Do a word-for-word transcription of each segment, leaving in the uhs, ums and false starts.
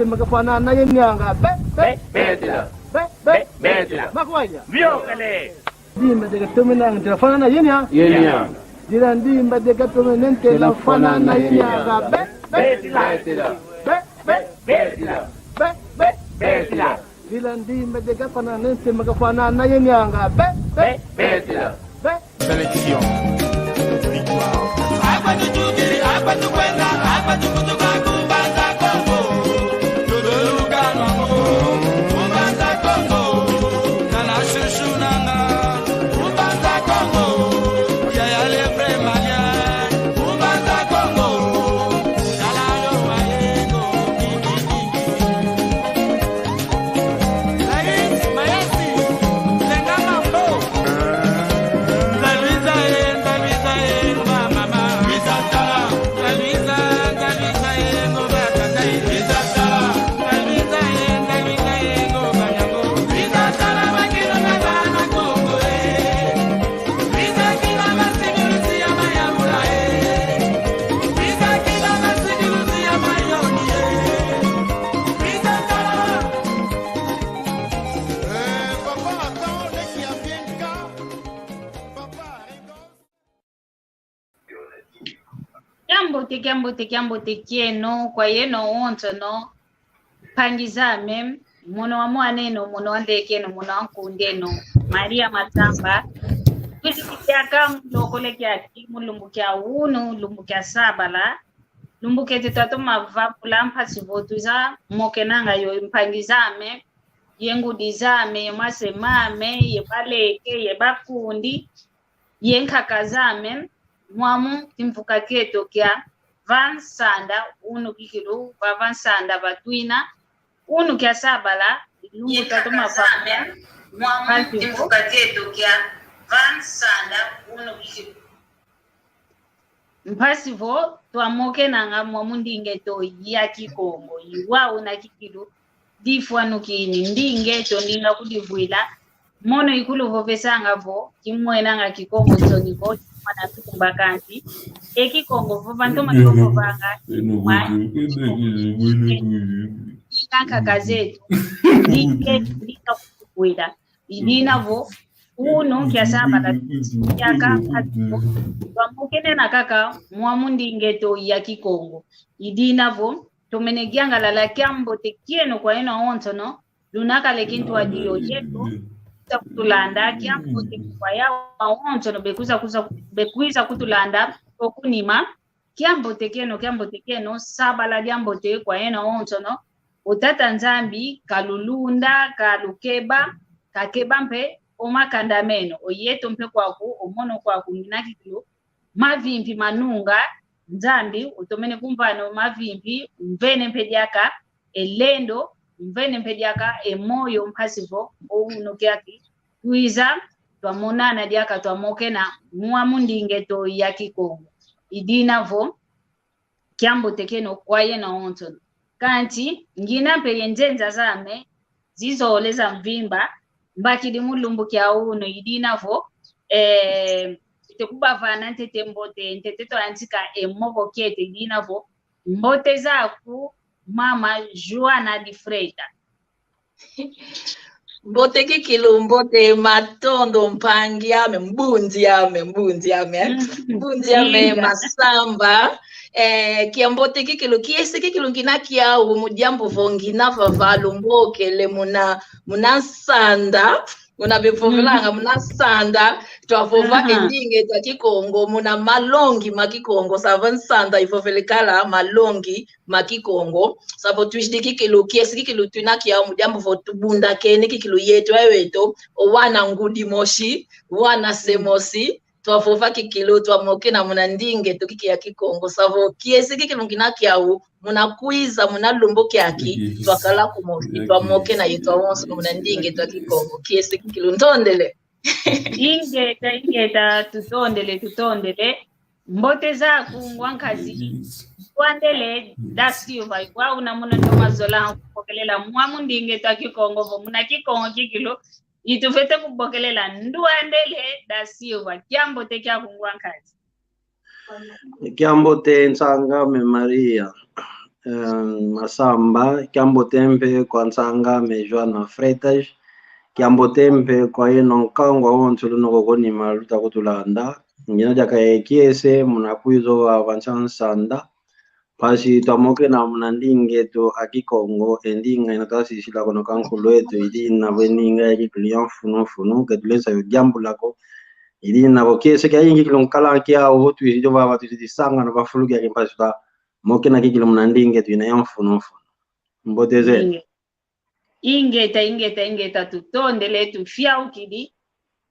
Makafwana na yenianga. Be, be, be, betila. Be, be, be, betila. Makwaya. Vyokele. Ndimba deka tomenanga, ntela fwana na yenia. Yenia. Dila ndimba deka tomenanga, ntela fwana na yenianga. Be, be, betila. Be, be, betila. Be, be, betila. Dila ndimba deka fwana na, ntela makafwana na yenianga. Be, be, be, betila. Be. Sélection. Victoire. Kiambote, kiambote, kiambote kieno kwa yeno wonsono. Mpangi zame, mono wa mwaneno, mono wa ndekeno, mono wa nkundeno, Maria Masamba. Kwizidi kiaka mulokole kiaki mu lumbu kia unu, lumbu kia sabala. Lumbu kiete twatoma vavula mpasi vo twiza mokenanga yo mpangi zame, ye ngudi zame, ye mase mame, ye baleke, ye bakundi, ye nkaka zame, mwamu kimvuka kieto kia va nsanda, unu kikilu, va, va nsanda va twina, unu kia sabala, lumbu twatoma vavula mpasi vo. Mpasi vo twamokenanga mwamu ndinga eto ya Kikongo, i wau una kikilu, difwanukini, ndinga eto, ndinga kudivwila, mono ikuluvovesanga vo, kimwenanga Kikongo nsoni ko, mwana tumba kansi, e Kikongo vo vantoma kiovovanga, ndinga nkaka zeto, ndinga, ndinga kudivwila. I dina vo, unu kia sabala, kiaka, twamokenena kaka mwamu ndinga eto ya Kikongo. I dina vo, tomene yangalala kiambote kieno kwa yeno wonsono, luna kale kintwadi yo yeto, bekwiza kutulanda, kiambote kwa yawa wonsono, bekwiza, kwiza, bekwiza kutulanda, okunima, kiambote kieno, kiambote kieno, sabala diambote kwa yeno wonsono, o Tata Nzambi, kalulunda, kalukeba, kakeba mpe, o makanda meno, o yeto mpe kwaku, o mono kwaku, ngina kikilu, mavimpi manunga, Nzambi, utomene kumvana o mavimpi, umvene mpe diaka, e lendo, umvene mpe diaka, e moyo mpasi vo, o unu kiaki, twiza, twamonana diaka, twamokena, mwamu ndinga eto ya Kikongo. I dina vo, kiambote kieno kwa yeno wonsono. Kansi, ngina mpe ye nzenza zame, zizole za mvimba, mbakidi mu lumbu kia unu i dina vo, eh, ntete kubavana ntete mbote, ntete twayantika e moko kiete i dina vo, mbote zaku, mama Joana de Freitas. Mbote kikilu, mbote, matondo mpangi ame, mbundi ame, mbundi ame, eh? Mbundi ame, Masamba. Eh, kiambote kikilu, kiese kikilu ngina kiau mu diambu vo ngina vava lumbokele muna, muna nsanda, muna bevovelanga, muna nsanda, twavova e ndinga eto a Kikongo, muna malongi ma Kikongo, sava nsanda ivovele kala malongi ma Kikongo. Savo twizidi kikilu, kiese kikilu twina kiau mu diambu vo tubundakene kikilu yeto aweto, o wana ngudi mosi, wana se mosi, twavova kikilu, twamokena muna ndinga eto kiki ya Kikongo. Savo kiese kikilu ngina kiau, muna kwiza, muna lumbu kiaki, twakala kumosi, twamokena yeto awonso muna ndinga eto a Kikongo. Kiese kikilu, ntondele. Ingeta, ingeta, tutondele, tutondele. Mbote zaku ngwankazi. Ndwandele da Silva, ikwa una muna ndo mazola kubokelela mwamu ndinga eto a Kikongo vo muna Kikongo kikilu, itufwete kubokelela. Ndwandele da Silva, kiambote kiaku ngwankazi. Kiambote nsang'ame Maria. eh, Masamba, kiambote mpe kwa nsanga ame Joana Freitas, kiambote mpe kwa yeno nkangu awonso luna ko konima luta kutulanda. Ngina diaka e kiese, muna kwiza vava nsa nsanda. Mpasi twamokena muna ndinga eto a Kikongo, e ndinga ina twasisila kono kankulu eto, i dina vo e ndinga ya kikilu ya mfunu mfunu, ke tulenda yo diambula ko. I dina vo kiese kiayingi kilu nkala kiau vo twizidi vava twizidi sangana va fulu kiaki mpasi twamokena kikilu muna ndinga eto ina ya mfunu mfunu. Mbote zeno. Inge-, ingeta, ingeta, ingeta, tutondele, tufiaukidi.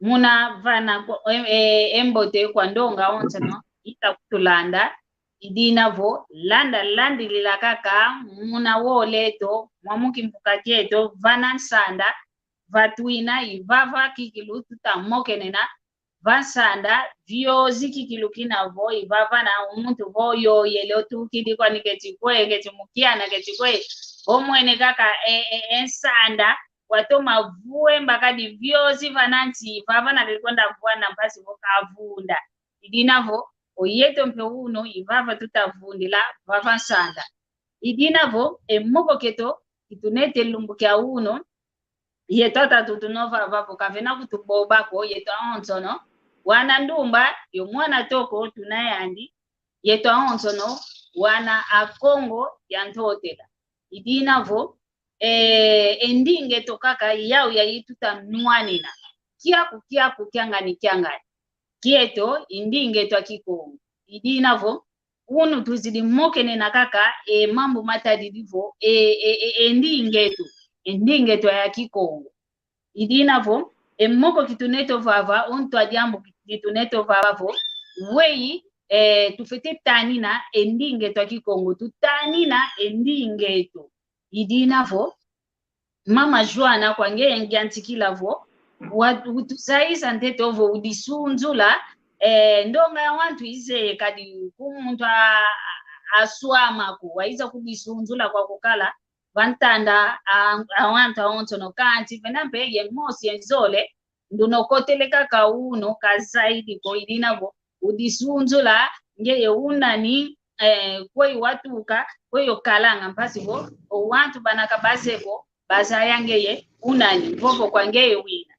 Muna vana ko-, e, e, e mbote kwa ndonga onsono ita kutulanda. I dina vo, landa, landilila kaka muna wole eto, mwa mu kimvuka kieto, vana nsanda, va twina, i vava kikilu tutamokenena, va nsanda, viozi kikilu kina vo, i vava na muntu vo yoyele otukidi kwani keti kwe, keti mu kiana, keti kwe, omwene kaka e, e, e nsanda, watoma vue mbakadi viozi vana nti, i vava na likonda vua na mpasi vo kavunda. I dina vo, o yeto mpe unu, i vava tutavundila, vava nsanda. I dina vo, e moko kieto, kitunete lumbu kia unu, yeto atatu tuna vava vo kavena kutuboba ko, yeto awonsono wana ndumba, yo mwana toko tuna yandi, yeto awonsono wana a Kongo ya Ntotela. I dina vo, e, e ndinga eto kaka yau yayi tutanwanina. Kiaku, kiaku, kiangani, kiangani. Kieto, i ndinga eto a Kikongo. I dina vo, unu tuzidi mokenena kaka e mambu matadidi vo e, e, e, e ndinga eto, e ndinga eto ya Kikongo. I dina vo, e moko kitunete vava, o ntu a diambu kitunete vava vo, weyi, e, tufwete tanina e ndinga eto a Kikongo, tutanina e ndinga eto. I dina vo, Mama Joana, kwa ngeye ngiantikila vo, wa-, utuzayisa ntete ovo udisunzula, eh, ndonga ya wantu izeye kadi ku muntu a-, a-, aswama ko, waiza kudisunzula kwa kukala va ntanda a, a wantu awonsono kanti vena mpe ye mosi ye nzole, nduna okotele kaka unu, ka zaidi ko, i dina vo udisunzula ngeye unani, eh, kweyi watuka, kweyi okalanga, mpasi vo o wantu bana ka bazeye ko, bazaya ngeye unani, vovo kwa ngeye wina.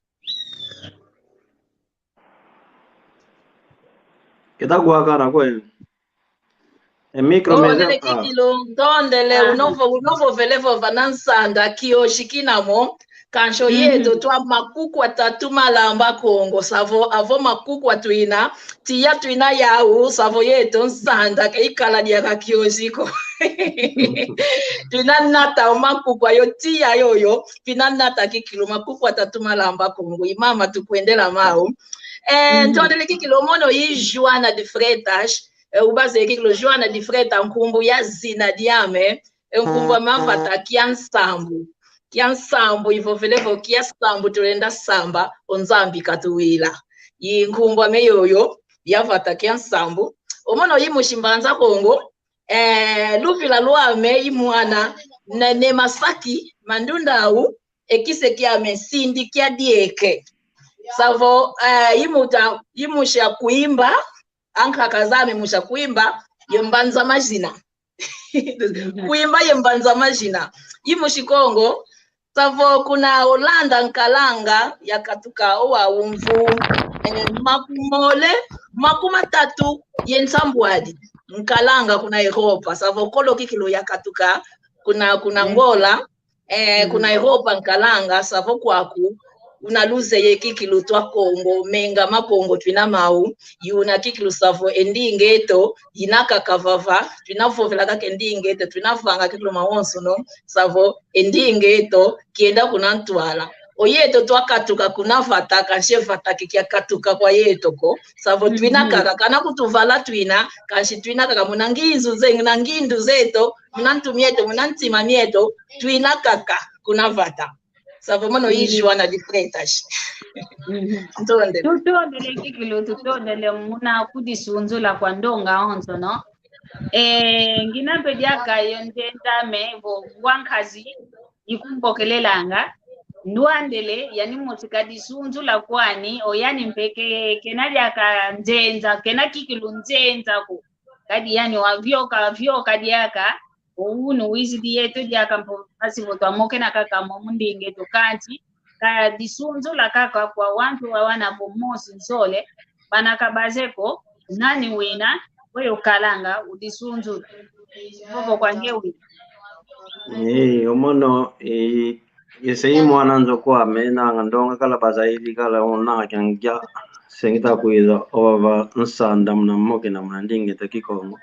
Keta kuakana kwe. E micro. Ntondele meza, ah. Kikilu, ntondele, ah. Unovo, unovovele vova na nsanda, kioshi kina mo, kansi o yeto twa makuku atatu malamba Kongo, savo avo makuku atwina, tiya twina yau, savo yeto nsanda, ke ikala diaka kioshi ko. Twina nata o makuku ayo, tiya yoyo, twina nata kikilu makuku atatu malamba Kongo, i mama tukwendela mau. Eh, ntondele kikilu, mono i Joana de Freitas, eh, ubazeye kikilu Joana de Freitas, nkumbu ya zina diame, eh, nkumbu ame avata kia nsambu. Kia nsambu, ivovele vo kia nsambu tulenda samba, o Nzambi katuwila. I nkumbu ame yoyo, yavata kia nsambu. O mono i musi Mbanza Kongo, eh, luvila lwame i mwana, ne, ne masaki, mandundau, e kise kiame sindi kia dieke. Savo, eh, i muta, i musi a Kwimba, ankaka zame musi a Kwimba, ye Mbanza Mazina. Kwimba ye Mbanza Mazina. I musi Kongo, savo kuna Holanda nkalanga yakatuka o wa umvu, eh, makumole, makumatatu ye nsambwadi. Nkalanga kuna Europa, savo kolo kikilu yakatuka kuna, kuna Angola, eh, kuna Europa nkalanga, savo kwaku, una luzeye kikilu twa Kongo, menga ma Kongo twina mau, i una kikilu savo e ndinga eto, ina kaka vava, twina vovela kaka e ndinga eto, twina vanga kikilu mawonsono, savo e ndinga eto, kienda kuna ntwala. O yeto twakatuka kuna vata, kansi e vata ke kiakatuka kwa yeto ko, savo twina kaka, kana kutuvala twina, kansi twina kaka muna ngindu ze-, muna ngindu zeto, muna ntu mieto, muna ntima mieto, twina kaka kuna vata. Savo mono i Joana de Freitas. Ntondele. Tutondele kikilu, tutondele muna kudisunzula kwa ndonga onsono. Eh, ngina mpe diaka yo nzenza me vo wa nkazi ikumbokelelanga. Ndwandele, yani musi kadisunzula kwani, o yani mpe ke-, kena diaka nzenza, kena kikilu nzenza ko. Kadi yani wavioka, vioka diaka, Unu wizidi yeto diaka mpo mpasi vo twamokena kaka mo mu ndinga eto kanti, ka disunzula kaka kwa wantu wawana vo mosi nzole, bana kabaze ko, nani wina, weyo kalanga, udisunzula. Vovo kwa nge wina. Eh, omono, eh, ese i mwana nzo kwame, nanga ndonga kala bazaidi kala, o nanga kiangia, sengita kwiza, ovava nsanda muna mokena muna ndinga eto Kikongo.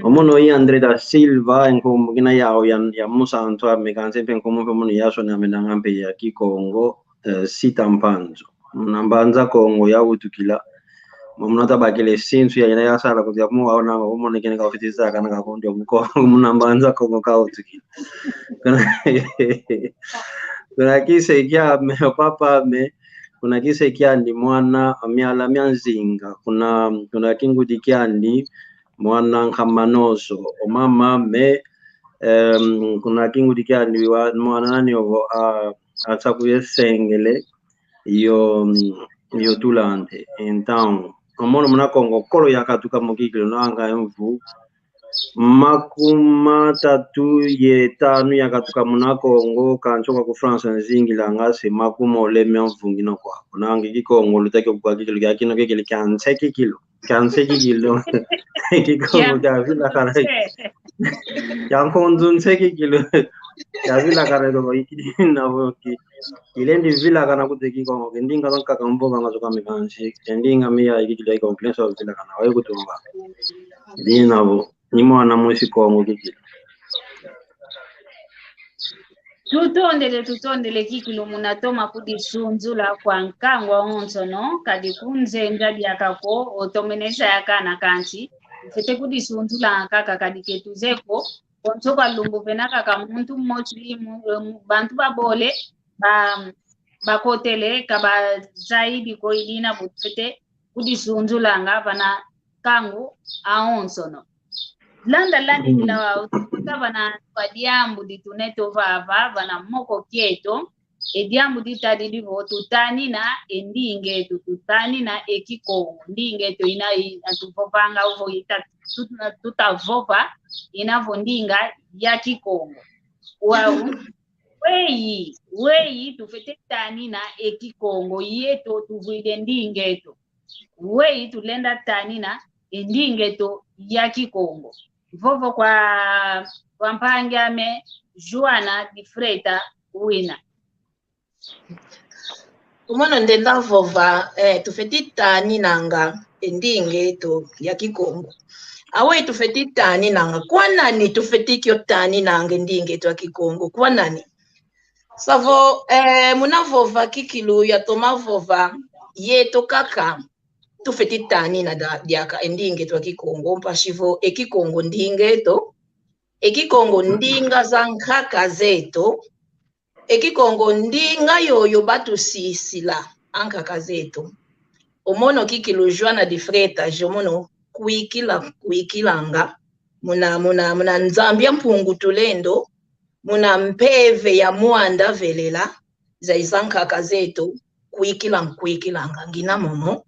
Omono i André da Silva, e nkumbu kina yau ya, ya musantu ame kansi mpe nkumbu mpe munu yasonamena nga mpe ya Kikongo, eh, Sita Mpanzu. Muna Mbanza Kongo yawutukila. Mo muna tabakila e sinsu ya ina yasala kutia kumu waona, mo muna kene kafiti saka na kakundi omuko, muna Mbanza Kongo kawutukila. Kuna, kuna kise kiame, papa ame, kuna kise kiandi mwana Miala mia Nzinga, kuna, kuna kingudi kiandi mwana Nkamanoso, o mama ame, em, kuna kingudi kiandi wa, mwana nani ovo, a, a Sakuye Sengele, yo, yo Tulante. Então, omono muna Kongo kolo yakatuka mo kikilu nanga mvu makumatatu ye tanu yakatuka muna Kongo, kansi kwa ku France nzingila nga se makumole mia mvu ngina kwa. Kuna nge Kikongo lutaki kwa kikilu kia kino kikili kia nse kikilu. Kia nse kikilu. Kikongo kia vilakana. Kia nkunzu nse kikilu. Kia vilakana ilo ikidi na voki. Kilendi vilakana kute Kikongo, ke ndinga zankaka mvovanga zo kame kansi, ke ndinga mia ikikila iko kilendi vilakana, waye kutumba. Dina vo, ni mwana mwisi Kongo kikilu. Tutondele, tutondele kikilu muna toma kudisunzula kwa nkangu wonsono, kadi kunzenza diaka ko, otomenesa ya kana kansi, tufwete kudisunzula kaka kadi ke tuze ko, konso kwa lumbu vena kaka muntu mmosi, mu-, mu-, bantu babole, ba, bakotele, ka bazaidi ko idina vo tufwete kudisunzulanga vana nkangu awonsono. Landa landi kila wa utukuta vana kwa diambu ditunete ovava, vana moko kieto, e diambu ditadidi vo tutanina e ndinga eto, tutanina e Kikongo, ndinga eto ina i-, atuvovanga ovo ita, tut-, tutavova, ina vo ndinga ya Kikongo. Wau, weyi, weyi tufwete tanina e Kikongo, yeto tuvwide ndinga eto. Weyi tulenda tanina e ndinga eto ya Kikongo. Vovo kwa, kwa mpangi ame Joana de Freitas wina. Omono ndenda vova, eh, tufwete taninanga e ndinga eto ya Kikongo. Aweyi tufwete taninanga, kwa nani tufwete kio taninanga e ndinga eto ya Kikongo, kwa nani? Savo, eh, muna vova kikilu yatoma vova, yeto kaka tufwete tanina da, diaka e ndinga eto ya Kikongo, mpasi vo e Kikongo ndinga eto, e Kikongo ndinga za nkaka zeto, e Kikongo ndinga yoyo batusisila ankaka zeto. Omono kikilu Joana de Freitas, omono kwikila, kwikilanga muna, muna, muna Nzambi a Mpungu Tulendo, muna mpeve ya Mwanda Velela, zaiza nkaka zeto, kwikila nkwikilanga ngina momo.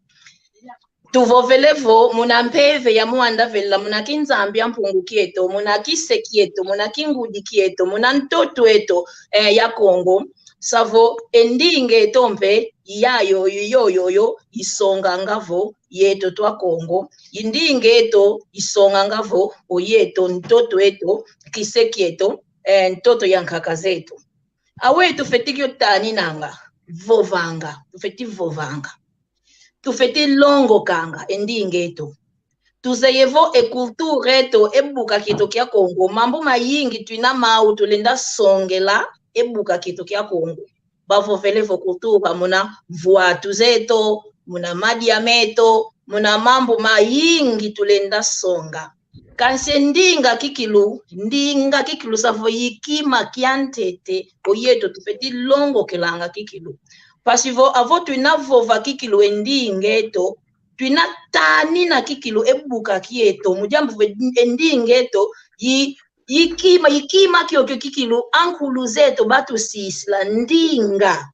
Tuvovele vo, muna mpeve ya Mwanda Velela, muna kinzambi a Mpungu kieto, muna kise kieto, muna kingudi kieto, muna ntoto eto, eh, ya Kongo. Savo, e ndinga eto mpe, yayo, yoyoyo, isonganga vo, yeto twa Kongo. E ndinga eto, isonganga vo, o yeto, ntoto eto, kise kieto, eh, ntoto ya nkaka zeto. Aweyi tufwete kio taninanga, vovanga, tufwete vovanga. Tufwete longokanga e ndinga eto. Tuzeye vo e cultura eto, e buka kieto kia Kongo, mambu mayingi twina mau tulenda songela e buka kieto kia Kongo. Bavovele vo cultura muna mvwatu zeto, muna madia meto, muna mambu mayingi tulenda songa. Kansi e ndinga kikilu, ndinga kikilu savo i kima kia ntete, o yeto tufwete longokelanga kikilu. Mpasi vo avo twina vova kikilu e ndinga eto, twina tanina kikilu e buka kieto, mu diambu vo e ndinga eto i, i kima, i kima kiokio kikilu ankulu zeto batusisila ndinga.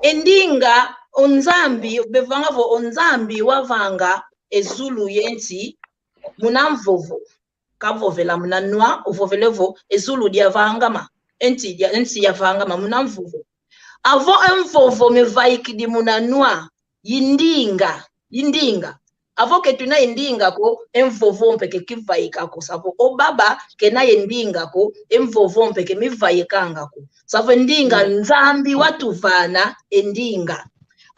E ndinga, o Nzambi, bevanga vo o Nzambi wavanga e zulu ye nsi muna mvovo. Kavovela muna nwa, uvovele vo e zulu diavangama, e nsi dia, e nsi yavangama muna mvovo. Avo e mvovo mivaikidi muna nwa, i ndinga, i ndinga. Avo ke tuna e ndinga ko, e mvovo mpe ke kivaika ko. Savo o baba kena e ndinga ko, e mvovo mpe ke mivaikanga ko. Savo e ndinga, Nzambi watuvana e ndinga.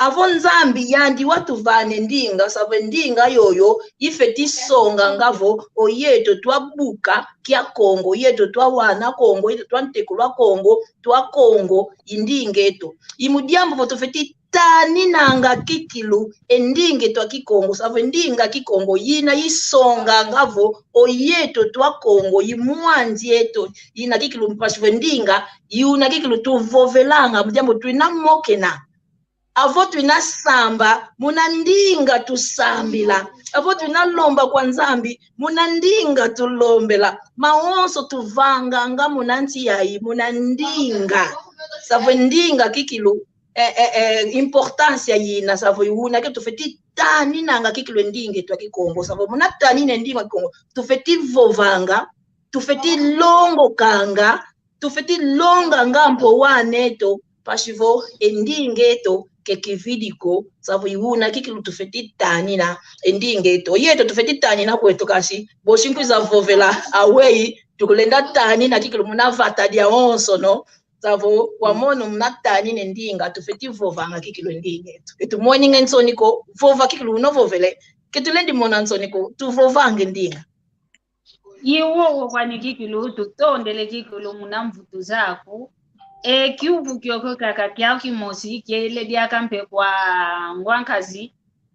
Avo Nzambi yandi watuvana e ndinga, savo e ndinga yoyo ifeti songanga vo oyeto twabuka kia Kongo, oyeto twawana Kongo, oyeto twantekula Kongo, twa Kongo, i ndinga eto. I mu diambu vo tufeti taninanga kikilu e ndinga eto a Kikongo, savo e ndinga Kikongo yina isonganga vo oyeto twa Kongo, i mwanzi eto, yina kikilu mpasi vo e ndinga, yuna kikilu tuvovelanga, mu diambu twina mokena. Avo twina samba, muna ndinga tusambila. Avo twina lomba kwa Nzambi, muna ndinga tulombela. Mawonso tuvanganga muna nsi yayi, muna ndinga. Savo e ndinga kikilu, eh, eh, eh, importância yina, savo i wuna ke tufeti taninanga kikilu e ndinga eto a Kikongo. Savo muna tanina e ndinga Kikongo, tufeti vovanga, tufeti longokanga, tufeti longanga mpo wana eto, mpasi vo e ndinga eto ke kividi ko, savo i wuna kikilu tufeti tanina e ndinga eto. Yeto tufeti tanina kweto, kansi bosi nkwiza vovela aweyi, tukulenda tanina kikilu muna vata diawonsono, savo wamono muna tanina e ndinga, tufeti vovanga kikilu e ndinga eto. Ke tumoninge nsoni ko, vova kikilu unovovele, ke tulendi mona nsoni ko, tuvovanga e ndinga. I wowo kwani kikilu, tutondele kikilu muna mvutu zaku. E kiuvu kiokio kaka kiau kimosi kiele diaka mpe kwa ngwankazi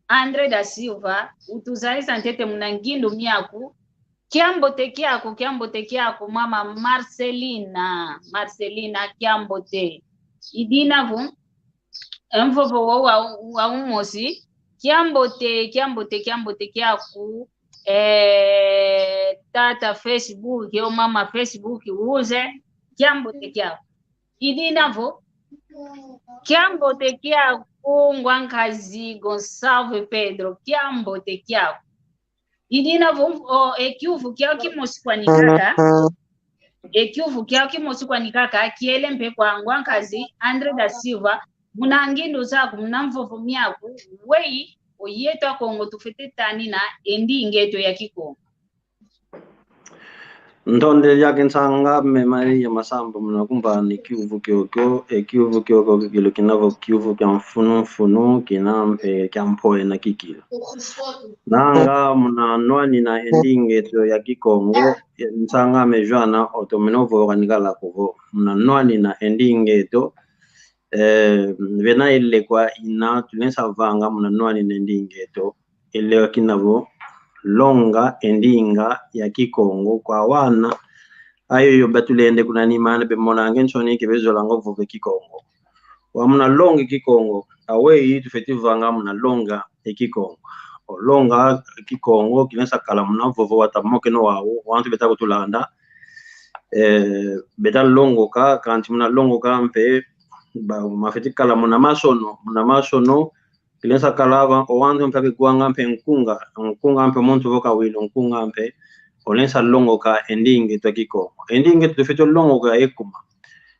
André da Silva, utuzayisa ntete muna ngindu miaku. Kiambote kiaku, kiambote kiaku, mama Marcelina, Marcelina, kiambote. I dina vo, e mvovo wo wa, wa umosi, kiambote, kiambote, kiambote kiaku, eh, tata Facebook, o mama Facebook, uze, kiambote kiaku. I dina vo, kiambote kiaku, ngwankazi Gonçalves Pedro, kiambote kiaku. I dina vo, o, e kiuvu kiau kimosi kwani kaka, e kiuvu kiau kimosi kwani kaka, kiele mpe kwa ngwankazi André da Silva, muna ngindu zaku, muna mvovo miaku, weyi, oyeto a Kongo tufeti tanina e ndinga eto ya Kikongo. Ntondele diaka nsang'ame Maria Masamba muna kumbana e kiuvu kiokio, e kiuvu kiokio kikilu kina vo kiuvu kia mfunu mfunu, kina mpe kia mpoena kikilu. Nanga muna nwanina e ndinga eto ya Kikongo, e, nsang'ame Joana, otomene ovova nikala kuvo. Muna nwanina e ndinga eto, eh, vena ilekwa ina tulensa vanga muna nwanina e ndinga eto. Ele kina vo, longa e ndinga ya Kikongo kwa wana. Ayoyo batulende kuna nima, ana bemonanga e nsoni ke bezolanga ovova e Kikongo. Wa muna longa e Kikongo, aweyi tufeti vanga muna longa e Kikongo. Olonga e Kikongo, kilensa kala muna vovo wata mokena wau, wantu beta kutulanda. Eh, beta longoka, kansi muna longoka mpe, ba, mafeti kala muna masono, muna masono, kilensa kala ava, o wantu mpe akigwanga mpe nkunga, nkunga mpe muntu vo kawilo nkunga mpe, olensa longoka e ndinga eto a Kikongo. E ndinga eto tufeti longoka ekuma.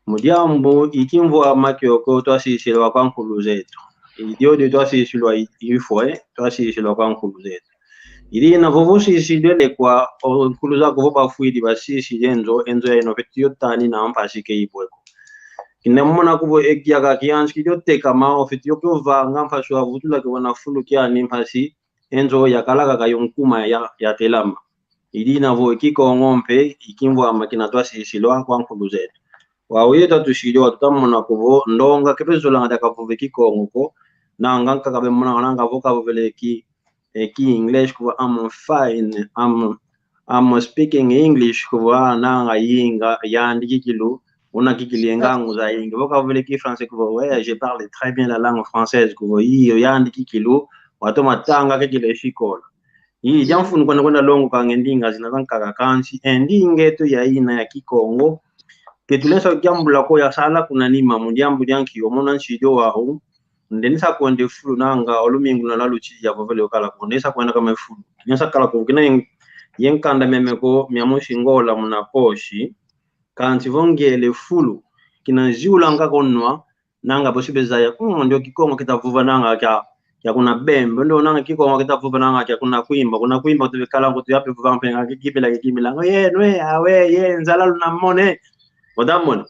Mu diambu i kimvwama kiokio twasisilwa kwa nkulu zeto. I diodio twasisilwa i, ifwe, twasisilwa kwa nkulu zeto. I dina vovo usisilwe lekwa, o nkulu zaku vo bafwidi basisile e nzo, e nzo yayi ino feti yo tanina mpasi ke ibwe ko. Kina mona kuvo e kiaka kiansi kidio tekama, ofeti yo kio vanga mpasi wavutula ke wana fulu kiani mpasi, e nzo yakala kaka yo nkuma ya, yatelama. I dina vo e Kikongo mpe, i kimvwama kina twasisilwa kwa nkulu zeto. Wau yeto atusidi wau tutamona kuvo, ndonga ke bezolanga dia kavova e Kikongo ko, nanga nkaka bemonanga nanga vo kavovele ki, e ki English kuvo, "I'm fine, I'm, I'm speaking English," kuvo, ah, nanga yinga, yandi kikilu, una kikilu ye ngangu zayingi. Vo kavovele ki français kuvo, "Ouais, je parle très bien la langue française," kuvo, iyo, yandi kikilu, watoma tanga kikilu e sikola. Ii, dia mfunu kwenda kwenda longokanga e ndinga zina zankaka kansi, e ndinga eto yayina ya Kikongo, ke tulensa kiambula ko yasala kuna nima mu diambu dia nki, omona nsidi wau, ndenisa kwenda e fulu nanga, o lumingu na lwalutidi yavovele okala ko, ndenisa kwenda kama e fulu. Ndenisa kala ko, kina, Ye nkanda miame ko mia musi ngola muna posi. Kansi vo ngele fulu, kina ziulanga ko nwa, nanga bosi bezaya, mm, ndio Kikongo kita vuvananga kia, kia kuna Bembe, ndio nanga Kikongo kita vuvananga kia kuna Kwimba, kuna Kwimba tubekala ngo tuyape vuvanga mpe nga kikimila, kikimila, ngo, ye, nwe, awe, ye, nzala luna mone. Ota mone.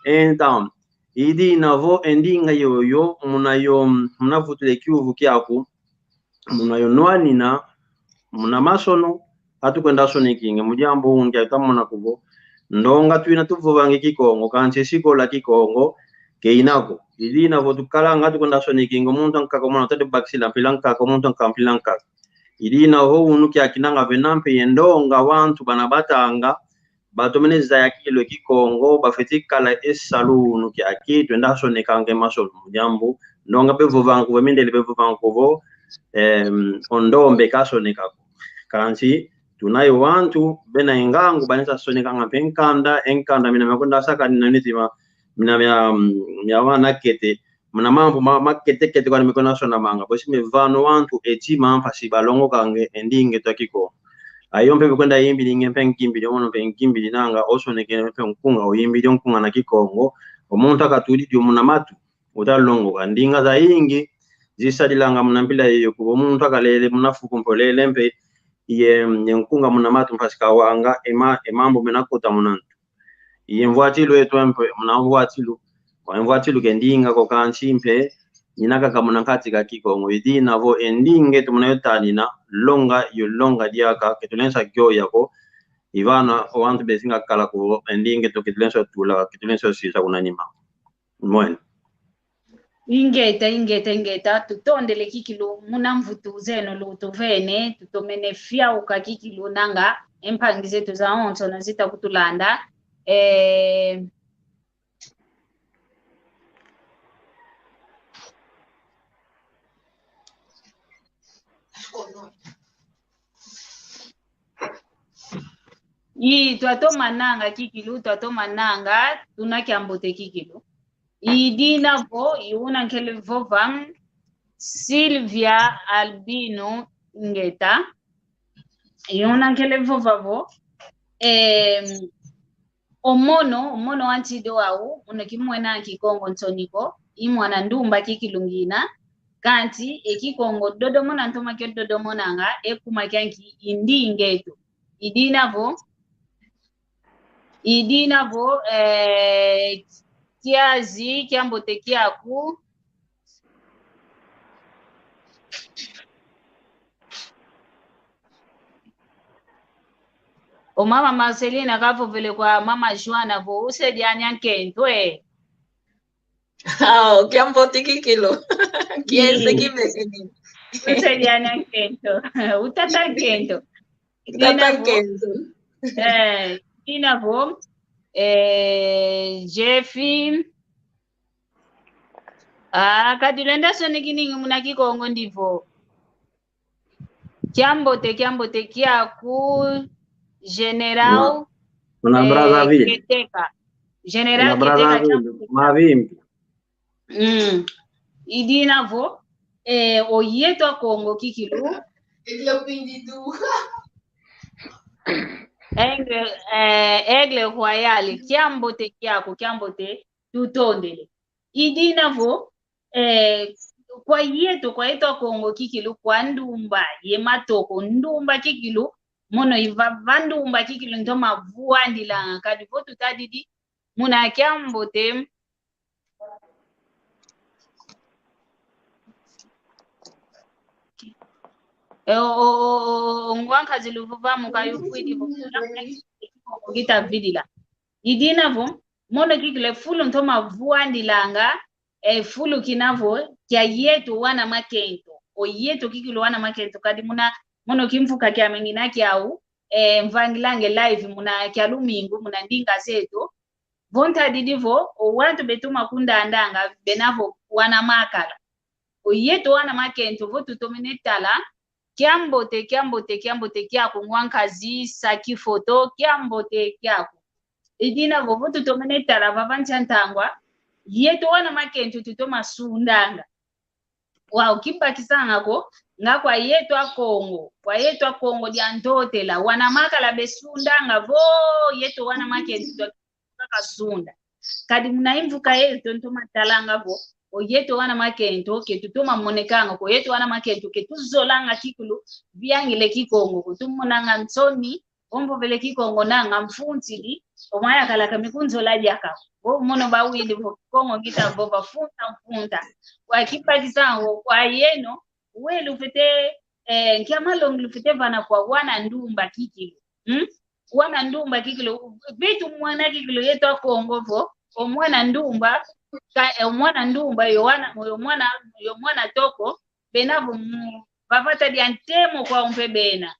Então, i dina vo e ndinga yoyo, muna yo, muna vutule kiuvu kiaku, muna yo nwanina, muna masono, atukwenda sonekinge, mu diambu ungi atamona kuvo. Ndonga twina tuvovangi Kikongo, kansi sikola Kikongo, keina ko. I dina vo tukalanga tukwenda sonekinge, muntu ankaka mona tadi bakisila mpila nkaka, muntu ankaka mpila nkaka. I dina vo unu kiakinanga vena mpe ye ndonga wantu bana batanga, batomene zaya kikilu e Kikongo, bafeti kala e salu unu kiaki, twenda sonekanga e masono mu diambu. Ndonga bevovanga kuvo, mindele bevovanga kuvo, em, o ndombe kasoneka ko. Kansi, tuna ye wantu, bena e ngangu, banesa sonekanga mpe nkanda, e nkanda mina mia kwenda sakanina mitima, mina mia, mia wana kete, muna mambu ma, ma kete kete kwani mekwenda sonamanga. Bosi mevana wantu e tima mpasi balongokange e ndinga eto a Kikongo. Ayo mpe mekwenda yimbilinge mpe nkimbili, omono mpe nkimbili nanga, osoneke mpe nkunga, oyimbili o nkunga na Kikongo. O muntu akatudidi o muna matu, utalongoka. Ndinga zayingi, zisadilanga muna mpila yoyo kuvo muntu akalele muna fuku mpe olele mpe, ye, ye nkunga muna matu mpasi kawanga, e ma, e mambu mena kota muna ntu. Ye mvwatilu eto mpe, muna mvwatilu. Kwa mvwatilu ke ndinga ko kansi mpe, ina kaka muna nkati ka Kikongo. I dina vo e ndinga eto muna yo tanina, longa yo longa diaka, ke tulensa kioya ko. I vana o wantu besinga kala ko, e ndinga eto ke tulensa tula, ke tulensa sisa kuna nima. Mwene. Ingeta, ingeta, ingeta, tutondele kikilu, muna mvutu zeno lutuvene, tutomene fiauka kikilu nanga, e mpangi zeto zawonsono zita kutulanda. Eh, i twatomananga kikilu, twatomananga, tuna kiambote kikilu. I dina vo, i una nkele vova, Silvia Albino Ngeta. I una nkele vova vo, em, o mono, o mono wa ntido wau, mono kimwena Kikongo nsoni ko, i mwana ndumba kikilu ngina, kansi e Kikongo dodomona ntoma kio dodomonanga, e kuma kianki i ndinga eto. I dina vo, i dina vo, eh, kiazi, kiambote kiaku. O mama Marcelina kavovele kwa mama Joana vo, usedi anya nkento, eh. Ao, kiambote kikilu. Kiese kibeni. Usedi anya nkento. Utata nkento. Utata nkento. Eh, i dina vo, eh, Jeffy. Ah, kadi lwenda sonekiningi muna Kikongo ndi vo. Kiambote, kiambote kiaku, General, muna, muna, eh, Brazzaville. Keteka. General Keteka, Brazzaville, kiambote. Mavimbi. Mm. I dina vo, eh, o yeto a Kongo kikilu. Aigle, eh, Aigle Royal, kiambote kiaku, kiambote, tutondele. I dina vo, eh, kwa yeto, kwa yeto a Kongo kikilu, kwa ndumba ye matoko, ndumba kikilu, mono i vava ndumba kikilu ntoma vuandilanga, kadi vo tutadidi muna kiambote. Eh, o, o, o, o, o ngwankazi luvova muka yufwidi vo, kita vidila. I dina vo, mono kikilu e fulu ntoma vuandilanga, e fulu kina vo, kia yeto wana makento. O yeto kikilu wana makento, kadi muna, mono kimvuka kiame ngina kiau, e, mvangilange live muna kia lumingu, muna ndinga zeto. Vo ntadidi vo, o wantu betoma kundandanga, bena vo wana makala. O yeto wana makento, vo tutomene tala, kiambote, kiambote, kiambote kiaku ngwankazi, saki foto, kiambote kiaku. I dina vo, vo tutomene tala vava ntia ntangwa, yeto wana makento tutoma sundanga. Wau, kibakisanga ko, Nga kwa yeto Akongo, kwa yeto Akongo dia Ntotela, wana makala besundanga vo, yeto wana makento twakaka sunda. Kadi muna imvuka yeto ntoma talanga vo, o yeto wana makento ke tutoma monekanga ko, yeto wana makento ke tuzolanga kikilu viangile Kikongo ko, tumonanga nsoni vo mvovele Kikongo nanga mfuntidi, o mwa yakalaka mi kunzola diaka. Vo mono bawidi vo Kikongo ngita vova funta mfunta. Kwa kipakisa ngo kwa yeno, we lufwete, eh, nkia malongi lufwete vana kwa wana ndumba kikilu. Hmm? Wana ndumba kikilu, beto mwana kikilu yeto Akongo vo, o mwana ndumba, ka, eh, o mwana ndumba, yo wana, yo mwana, yo mwana toko, bena vo mu, vavata dia ntemo kwau mpe bena.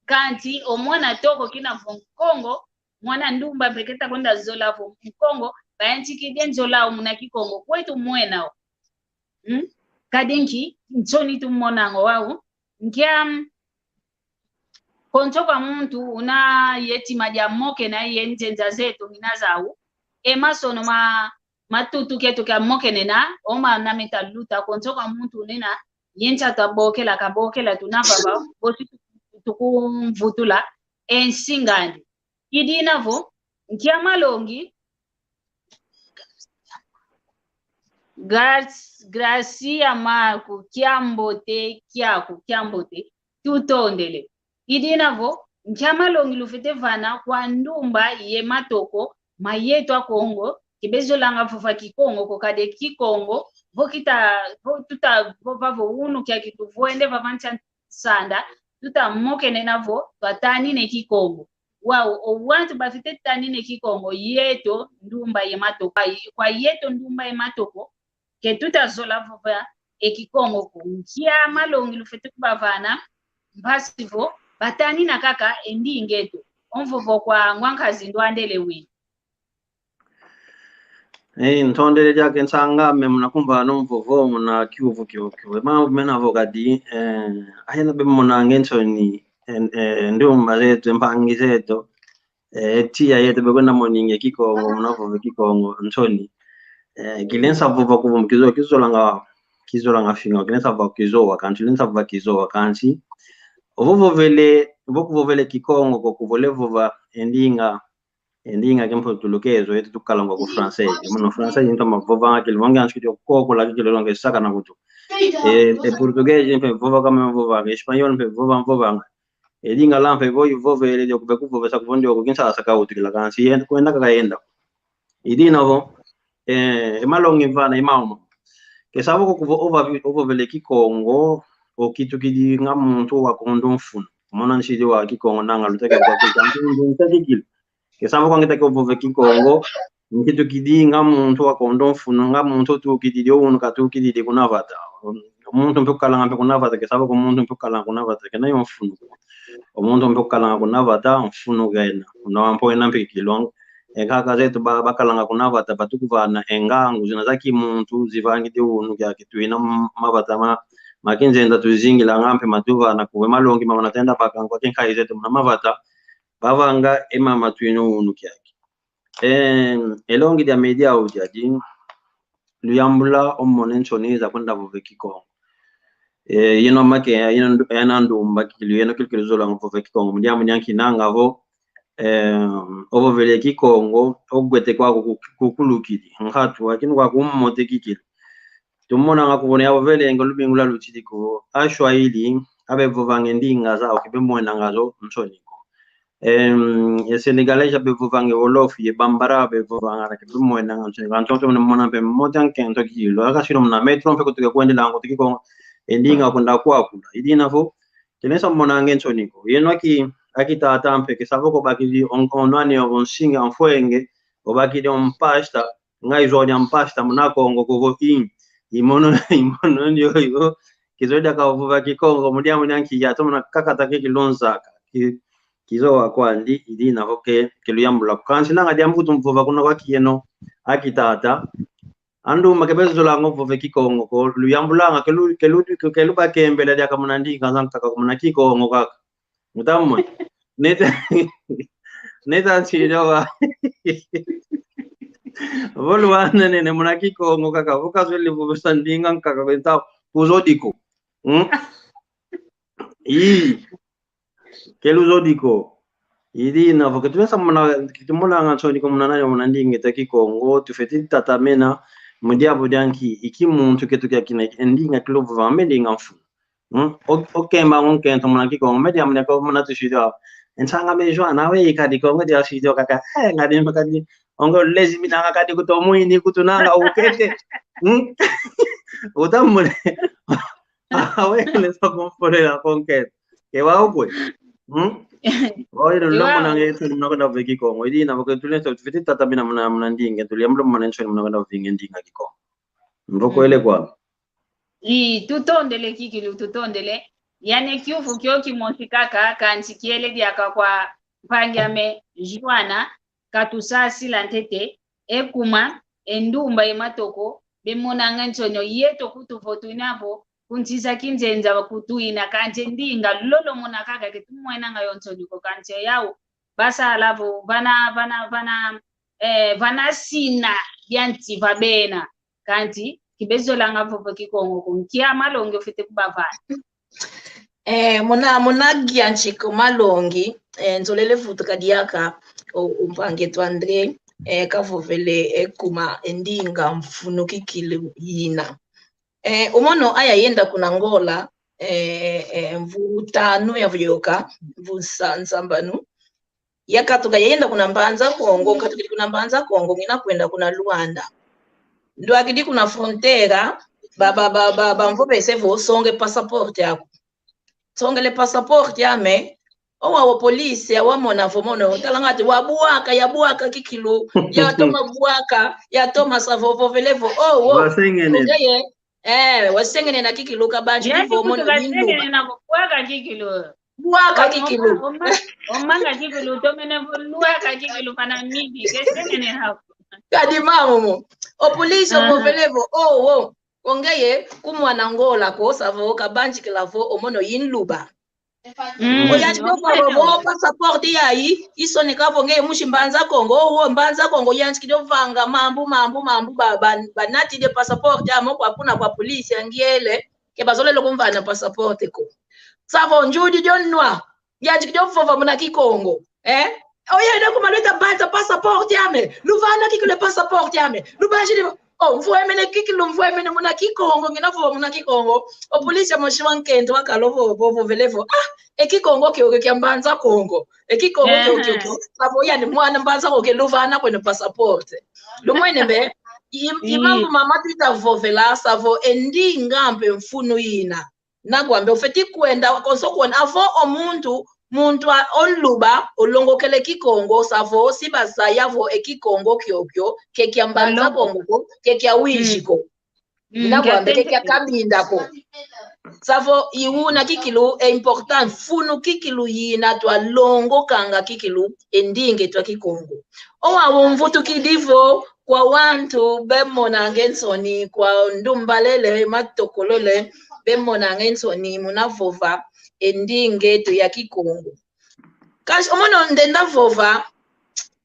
Kansi o mwana toko kina vo Nkongo, mwana ndumba mpe keta kwenda zola vo Nkongo, bayantikidi nzola o muna Kikongo, kwetu mwena o. Hmm? Kadi nki, nsoni tumonanga wau, nkia, mm, konso kwa muntu una ye tima dia mokena ye nzenza zeto ngina zau, e masono ma, matutu keto kia mokenena, o mana meta luta, konso kwa muntu unena, ye nsa tabokela, kabokela tuna vava, bosi tu-, tukumvutula, e nsingandi. Idina vo, nkia malongi, Gar-, Gracia Marco, kiambote, kiaku, kiambote, tutondele. Idina vo, nkia malongi lufwete vana kwa ndumba ye matoko ma yeto Akongo, ke bezolanga vova Kikongo ko, kadi Kikongo, vo kita, vo tuta, vo vavo unu kiaki tuvwende vava ntia nsanda, tuta mokenena vo twatanine Kikongo. Wau, o wantu bafwete tanine Kikongo, yeto ndumba ye matoko. Kwa yeto ndumba ye matoko, ke tuta zola vova e Kikongo ko. Nkia malongi lufwete kubavana, mpasi vo batanina kaka e ndinga eto. O mvovo kwa ngwa nkazi ndwandele wi. Eh, ntondele diaka nsang'ame muna kumvana o mvovo muna kiuvu kiokio. E mambu mena vo kadi, eh, ayena bemona nge nsoni, eh, eh, ndumba zeto, mpangi zeto, eh, tiya yeto bekwenda moninge Kikongo, muna vova Kikongo, nsoni. Eh, kilensa vova kuvo kizo-, kizolanga, kizolanga finga, kilensa vova kizowa, kansi kilensa vova kizowa, kansi. Ovo vovele, ovo kuvovele Kikongo, ko kuvole vova e ndinga, e ndinga ke mputulukezo, yeto tukalanga ku francês. Mono francês, ntoma vovanga kilo, vonge ansi kilo koko la kilo longe saka na kutu. E, e português, mpe vova kama vovanga, espanhol, mpe vova, vovanga. E lingala mpe vo ivovele dio kube kuvovesa kuvondio kukinsa saka utukila kansi, yenda, kwenda kaka yenda. Idina vo, eh, e malongi mvana, e mauma. Ke savo ko kuvo ova-, ovovele Kikongo, okitukidi nga muntu wa kondo mfunu. Mona nsidi wa Kikongo nanga luteke kwa Kikongo, muntu ntakikili. Ke savo ko ngitaki ovove Kikongo, nkitukidi nga muntu wa kondo mfunu, nga muntu tukididi, o unu katukididi kuna vata. Muntu mpe kukalanga mpe kuna vata, ke savo ko muntu mpe kukalanga kuna vata, kena yo mfunu. O muntu mpe kukalanga kuna vata, mfunu kena. Una wampo ena mpe kilongo. E kaka zeto ba-, bakalanga kuna vata, batukuvana e ngangu zina za kimuntu, zivangidi unu kiaki twina m-, mavata ma, ma kinzenza tuzingilanga mpe matuvana kuwe malongi mama natenda bakanga kwa kinkayi zeto muna mavata, bavanga e mama twina unu kiaki. Em, e longi dia media au diadi, luyambula o mone nsoni za kwenda vova Kikongo. Eh, yeno make, yeno ndu-, yeno ndumba kikilu, yeno kikilu zolanga vova Kikongo. Mu diambu dia nki nanga vo, em, ovovele Kikongo, ogwete kwaku ku-, kukulukidi. Nkatu, akinu kwaku mmote kikilu. Tumonanga kuvo ne avovele nge lumingu lwalutidi kuvo, Aswahili, abevovanga e ndinga zau, ke bemwenanga zo nsoni ko. Em, e Senegalês abevovanga e Wolof, ye Bambara abevovanga, ke bemwenanga nsoni ko. Antonto mona mpe mmote ankento kikilu. Aka sino muna metro mpe kutuke kwendela ngo tiki ko, e ndinga kwenda kwakula. Idina vo, kilensa monanga nsoni ko. Yeno aki, aki tata mpe, ke savo ko bakidi on, on ani o nsinga mfwenge, o bakidi on pasta, nga izo dia mpasta muna Kongo kuvo i, i mono, i mono ndio yo. Kizo diaka vova Kikongo, mu diambu dia nki ya, tomona kakata ke kilonzaka. Ki-, kizowa kwandi, idina vo ke, kiluyambula. Kansi nanga diambu kutu mvova kuna kwa kiyeno, aki tata. Andu make bezolanga vova Kikongo, ko luyambulanga, kelu, kelu, kelu bakembela diaka muna ndinga zankaka, muna Kikongo kaka. Mutamwe. Neta, neta nsidi wa. Vo luwana nene muna Kikongo kaka, vo kazwele vovesa ndinga nkaka kwenta kuzodiko. Hmm? Ii. Ke luzodi ko. I dina vo ke tulenda mona, ke tumonanga nsoni ko muna nani, muna ndinga eto Kikongo, tufwete tatamena mu diambu dia nki, i ki muntu ketu kiakina, e ndinga kiluvova, me ndinga mfunu. Hmm? O, okemba nkento muna Kikongo, me diambu dia ko muna tusidi. E nsanga me Joana, we ikadi Kongo dia sidi kaka, eh, ngadi makadi, ongo lezi minanga kadi kuto mwini kutunanga ukete. Hmm? Utamone. Awe, lesa kumfolela konkete. Ke wa ukwe. Hmm? Oye, no, no, muna nge nsoni muna kwenda vova Kikongo. I dina vo ke tulenda, tufwete tatamena muna, muna ndinga eto, tuliambu muna nsoni muna kwenda vova ndinga Kikongo. Mvokwele kwa. Ii, tutondele kikilu, tutondele. Yandi kiuvu kio kimosi kaka, kansi kiele diaka kwa mpangi ame Joana, katusasila ntete, e kuma, e ndumba ye matoko, bemonanga nsoni o yeto kutu vo twina vo, ku nsi za kinzenza kutu ina kansi e ndinga lolo muna kaka ke tumwenanga yo nsoni ko kansi yau, basala vo, vana, vana, vana, eh, vana sina ya nsi va bena. Kansi, ke bezolanga vova Kikongo ko, nkia malongi ofwete kubavana? Eh, muna, muna gia ntsiko malongi, eh, nzolele vutuka diaka, o, o mpangi eto André, eh, kavovele, eh, kuma, eh, ndinga mfunu kikilu yina. Eh, o mono aya yenda kuna Angola, eh, eh, mvu tanu yavyoka, mvu nsa-, nsambanu. Yakatuka yayenda kuna Mbanza Kongo, nkatukidi kuna Mbanza Kongo, ngina kwenda kuna Luanda. Ndwakidi kuna fronteira, ba, ba, ba, ba, bamvovese vo songa e passaporte aku. Songele passaporte ame, owa wa polisi, ya wamona vo mono, talanga ati wabwaka, yabwaka kikilu, yatoma bwaka, yatoma savo, vovele vo, oh, oh. Wasengene. Ongeye, eh, wasengene na kikilu kabanji. Yandi vo mono kutuka yindu. Sengene na kubwaka kikilu. Bwaka kikilu. Oma-, oma-, omanga kikilu, tomene vo lwaka kikilu pana midi, ke sengene hako. Kadi mamu. O polisi, aha, ovovele vo, oh, oh. Ongeye, ku mwana Angola ko, savo, kabanjikila vo, o mono yinluba. Mm. Oyanjikidi ovova vo, passaporte yayi, isoneka vo ngeye musi Mbanza Kongo, oh, oh, Mbanza Kongo, yanjikidi ovanga mambu, mambu, mambu, ba, ba, banatidi e passaporte ame kwa kuna kwa polisi ya ngiele, ke bazolele kumvana passaporte ko. Savo njudi dio nwa, yanjikidi ovova muna Kikongo, eh? Oyenda kuma lweta banza passaporte ame, luvana kikilu e passaporte ame, lubanjidi, oh, mvwemene kikilu, mvwemene muna Kikongo, ngina vova muna Kikongo. O polisi amosi wa nkento wakala ovo, vo, vovele vo, ah, e Kikongo kiokio kia Mbanza Kongo, e Kikongo kiokio, ehe, savo yandi mwana Mbanza Kongo ke luvana kweno passaporte. Lumwene mbe, i, i, mm, mambu mama tuita vovela, savo e ndinga mpe mfunu yina. Nakwambe, ofwete kwenda, konso kwenda, avo o muntu, muntu a, o nluba, olongokele Kikongo, savo, si bazaya vo e Kikongo kiokio, ke kia Mbanza Kongo ko, ke kia wizi ko. Mm. Nakwambe, ke kia Cabinda ko. Savo, i una kikilu, e importante, mfunu kikilu yina twalongokanga kikilu, e ndinga eto a Kikongo. Owa umvutukidi vo, kwa wantu bemonanga e nsoni, kwa ndumba lele, matoko lele, bemonanga e nsoni muna vova e ndinga eto ya Kikongo. Kansi o mono ndenda vova,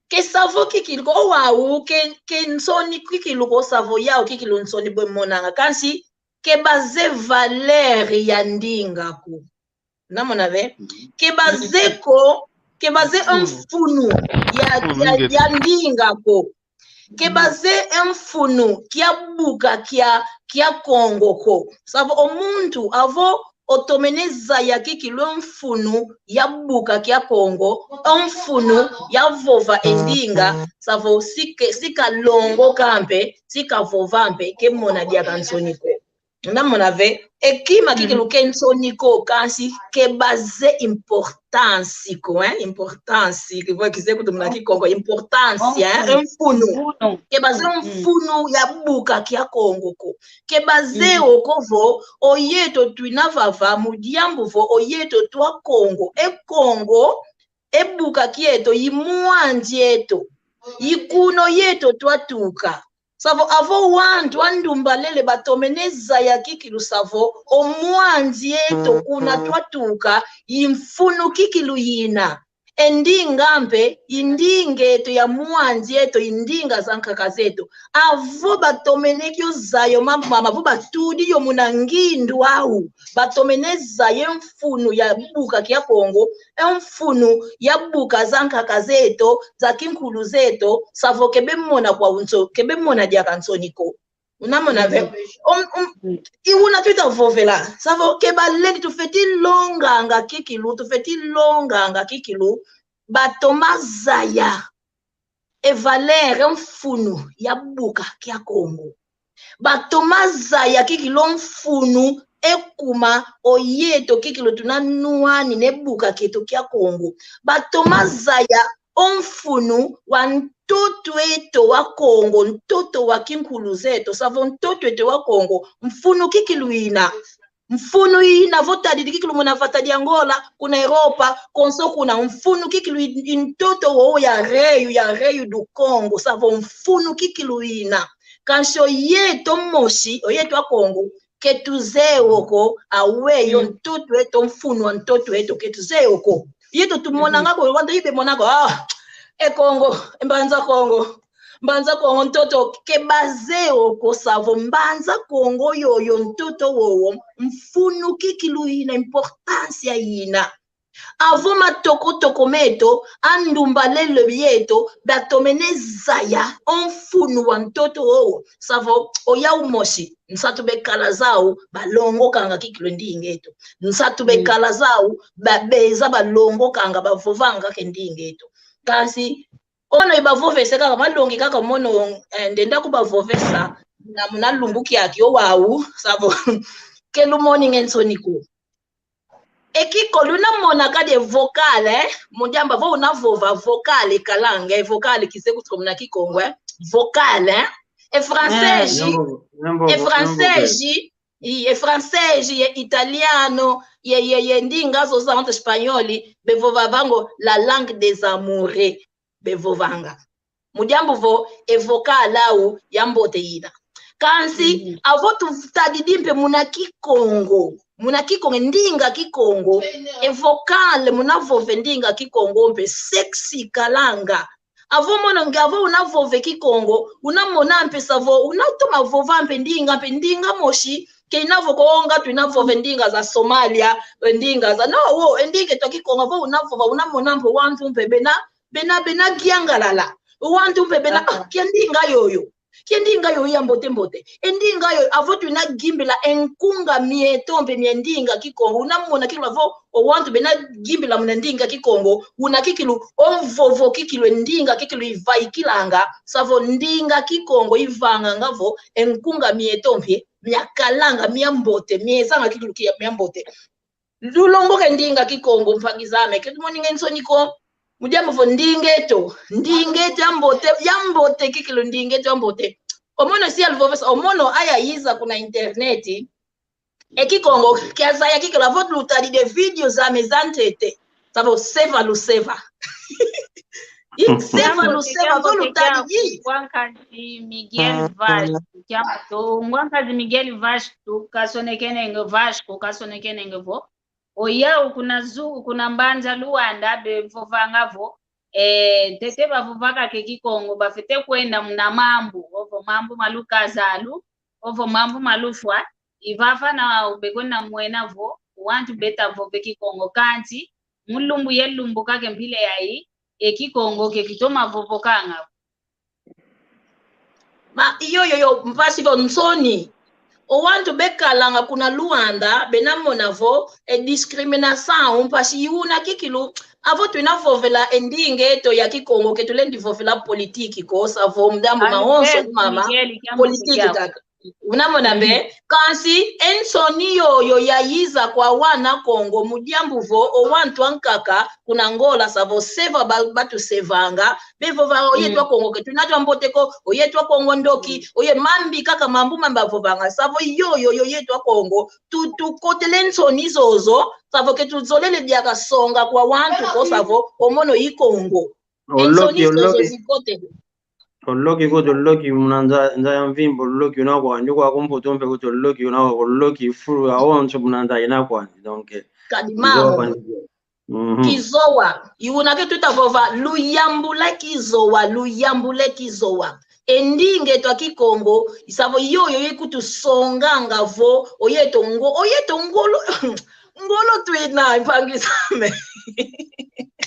ke savo kikilu ko, owau, ke, ke nsoni kikilu ko, savo yau kikilu nsoni bemonanga, kansi ke baze valeur ya ndinga ko. Namona ve? Mhm. Ke baze ko, ke baze, mhm, mfunu ya, ya, mhm, ya ndinga ko. Ke baze mfunu kia buka kia, kia Kongo ko. Savo o muntu avo otomene zaya kikilu mfunu ya buka kia Kongo, mfunu ya vova e ndinga, savo si ke, si kalongoka mpe, si kavova mpe, ke mona diaka nsoni ko. Namona ve, e kima kikilu ke nsoni ko, kansi ke baze importance ko, hein? Importance, ke vo kize kutu muna Kikongo, importance, hein? Mfunu. Mfunu. Ke baze mfunu ya buka kia Kongo ko. Ke baze oko vo, oyeto twina vava, mu diambu vo, oyeto twa Kongo. E Kongo, e buka kieto, i mwandi eto. I kuna oyeto twatuka. Savo avo wantu a ndumba lele batomene zaya kikilu savo, o mwandi eto kuna twatuka, i mfunu kikilu yina. E ndinga mpe i ndinga eto ya mwanzi eto, i ndinga za nkaka zeto. Avo batomene kio zaya o mambu mama, avo batudi yo muna ngindu au, batomene zaya e mfunu ya buka kia Kongo, e mfunu ya buka za nkaka zeto, za kinkulu zeto, savo ke bemona kwa unso, ke bemona diaka nsoni ko. Unamona ve? Um, um, i una tuta vovela. Savo ke balendi tufeti longanga kikilu, tufeti longanga kikilu. Batoma zaya e valeur, e mfunu ya buka kia Kongo. Batoma zaya kikilu o mfunu e kuma o yeto kikilu tuna nwani ne buka kieto kia Kongo. Batoma zaya o mfunu wa ntoto eto wa Kongo, ntoto wa kinkulu zeto, savo ntoto eto wa Kongo, mfunu kikilu ina. Mfunu ina vo tadidi kikilu muna vata dia Angola, kuna Europa, konso kuna, mfunu kikilu i, i ntoto wo ya rei, ya rei do Kongo, savo mfunu kikilu ina. Kansi o yeto mosi, o yeto a Kongo, ke tuzeye wo ko, aweyi o ntoto eto, mfunu wa ntoto eto, ke tuzeye wo ko. Yeto tumonanga ko, wanta ibe monanga ko, ah, e Kongo, e Mbanza Kongo, Mbanza Kongo ntoto, ke bazeye wo ko, savo Mbanza Kongo yoyo ntoto wowo, mfunu kikilu ina, importância ina. Avo matokotoko meto, a ndumba lelo bieto, batomene zaya o mfunu wa ntoto wowo. Savo, oyau mosi, nsatu bekala zau, balongokanga kikilu e ndinga eto. Nsatu bekala zau, babeza balongokanga, bavovanga kaka e ndinga eto. Kansi, o mono i bavovese kaka, malongi kaka mono, eh, ndenda kubavovesa, na muna lumbu kiaki owau, savo, ke lumoninge nsoni ko. E kikolo una mona kadi e vocal, eh? Mu diambu vo una vova vocal e kalanga, e vocal kise kutuka muna Kikongo, eh? Vocal, eh? E francês, e francês, i, e francês, e italiano, e, e, e ndinga zozo za wantu espanhol, bevovavanga o la langue des amoureux. Bevovanga. Mu diambu vo e vocal au ya mbote ina. Kansi, avo tutadidi mpe muna Kikongo. Muna Kikongo, e ndinga Kikongo. E vocal muna vova e ndinga Kikongo mpe sexy kalanga. Avo mono nge avo una vova e Kikongo, una mona mpe savo, una toma vova mpe ndinga, mpe ndinga mosi, ke ina vo ko nga tu ina vova e ndinga za Somalia, e ndinga za, no, wo, e ndinga eto a Kikongo, avo una vova, una mona mpe wantu mpe bena, bena, bena kiangalala. Wantu mpe bena, ah, kia ndinga yoyo. Kia ndinga yoyo ya mbote mbote. E ndinga yoyo, avo tuna gimbila e nkunga mieto mpe mia ndinga Kikongo. Una mona kikilu avo, o wantu bena gimbila muna ndinga Kikongo. Una kikilu, o mvovo kikilu, e ndinga kikilu ivaikilanga. Savo ndinga Kikongo ivanganga vo, e nkunga mieto mpe, mia kalanga, mia mbote, miezanga kikilu kia mia mbote. Lulongoka e ndinga Kikongo, mpangi zame, ke tumoninge nsoni ko. Mu diambu vo ndinga eto, ndinga eto ya mbote, ya mbote kikilu ndinga eto ya mbote. O mono si aluvovesa, o mono aya iza kuna internet. E Kikongo, kiazaya kikilu avo lutadidi e video zame za ntete. Savo seva luseva. I seva luseva avo lutadidi. Ngwankazi Miguel Vasco, kiambote. Ngwankazi Miguel Vasco, kasonekene nge Vasco, kasonekene nge vo. Oyau kuna zu-, kuna Mbanza Luanda bevovanga vo, eh, ntete bavovaka ke Kikongo, bafete kwenda muna mambu, ovo mambu ma lukazalu, ovo mambu ma lufwa, ivava na bekwenda mwena vo, wantu beta vova e Kikongo kanti, mu lumbu ye lumbu kaka e mpila yayi, e Kikongo ke kitoma vovokanga. Ma, iyo, iyo, iyo, mpasi vo nsoni. O wantu bekalanga kuna Luanda, bena mona vo, e discriminação, mpasi i una kikilu, avo tuna vovela e ndinga eto ya Kikongo, ke tulendi vovela politique ko, savo mdambu mawonso, mama, politique kaka. Una mona mpe, kansi e nsoni yoyo yayiza kwa wana Kongo, mu diambu vo, o wantu ankaka, kuna Angola, savo seva ba-, batusevanga, bevova, o yeto a Kongo ke tuna twa mbote ko, o yeto a Kongo ndoki, o ye mambi kaka mambu mambi bavovanga, savo yoyo, yo yeto a Kongo, tu-, tukotele nsoni zozo, savo ke tuzolele diaka songa kwa wantu ko, savo, o mono i Kongo. E nsoni zozo zikotele. Oloki ko, toloki muna nza, nza ya mvimba, oloki una kwandi, kwa kumputu mpe ko toloki una, oloki fulu ya onso muna nza ina kwandi. Donc, kadi mama. Mhm. Kizowa. I una ke tuta vova, luyambula kizowa, luyambula kizowa. E ndinga eto a Kikongo, i sa vo yoyo ikutusonganga vo, o yeto ngo-, o yeto ngolo, ngolo twena, mpangi zame.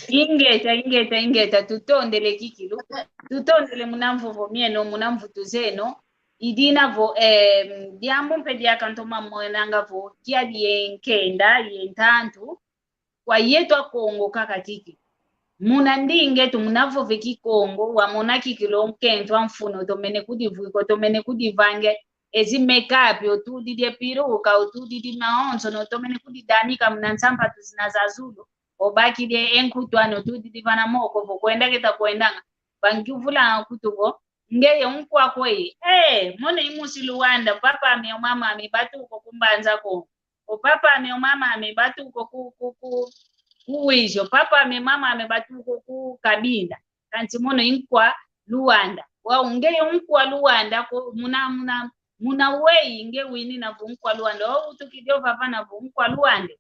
Ingeta, ingeta, ingeta, tutondele kikilu. Tutondele muna mvovo mieno, muna mvutu zeno. I dina vo, eh, diambu mpe diaka ntoma monanga vo, kiadi ye nkenda, ye ntantu, kwa yeto Akongo kaka kikilu. Muna ndinga eto, muna vova e Kikongo, wamona kikilu o nkento a mfunu, otomene kudivwika, otomene kudivange, ezi make-up, otudidi e piruka, otudidi mawonso, otomene kudidanika muna nsampatu zina za zulu, obakidi e nkutu anu, otudidi vana moko, vo kwenda keta kwendanga, bangiuvulanga kutu vo, ngeye nkwa kweyi. Eh, mono i musi Luanda, papa ame, o mama ame, batuka ku Mbanza Kongo. O papa ame, o mama ame, batuka ku, ku, ku, ku Uíge. O papa ame, mama ame, batuka ku Cabinda. Kansi mono i nkwa Luanda. Wau ngeye nkwa Luanda ko, muna, muna, muna weyi nge winina vo nkwa Luanda. O utukidi ovava na vo nkwa Luanda.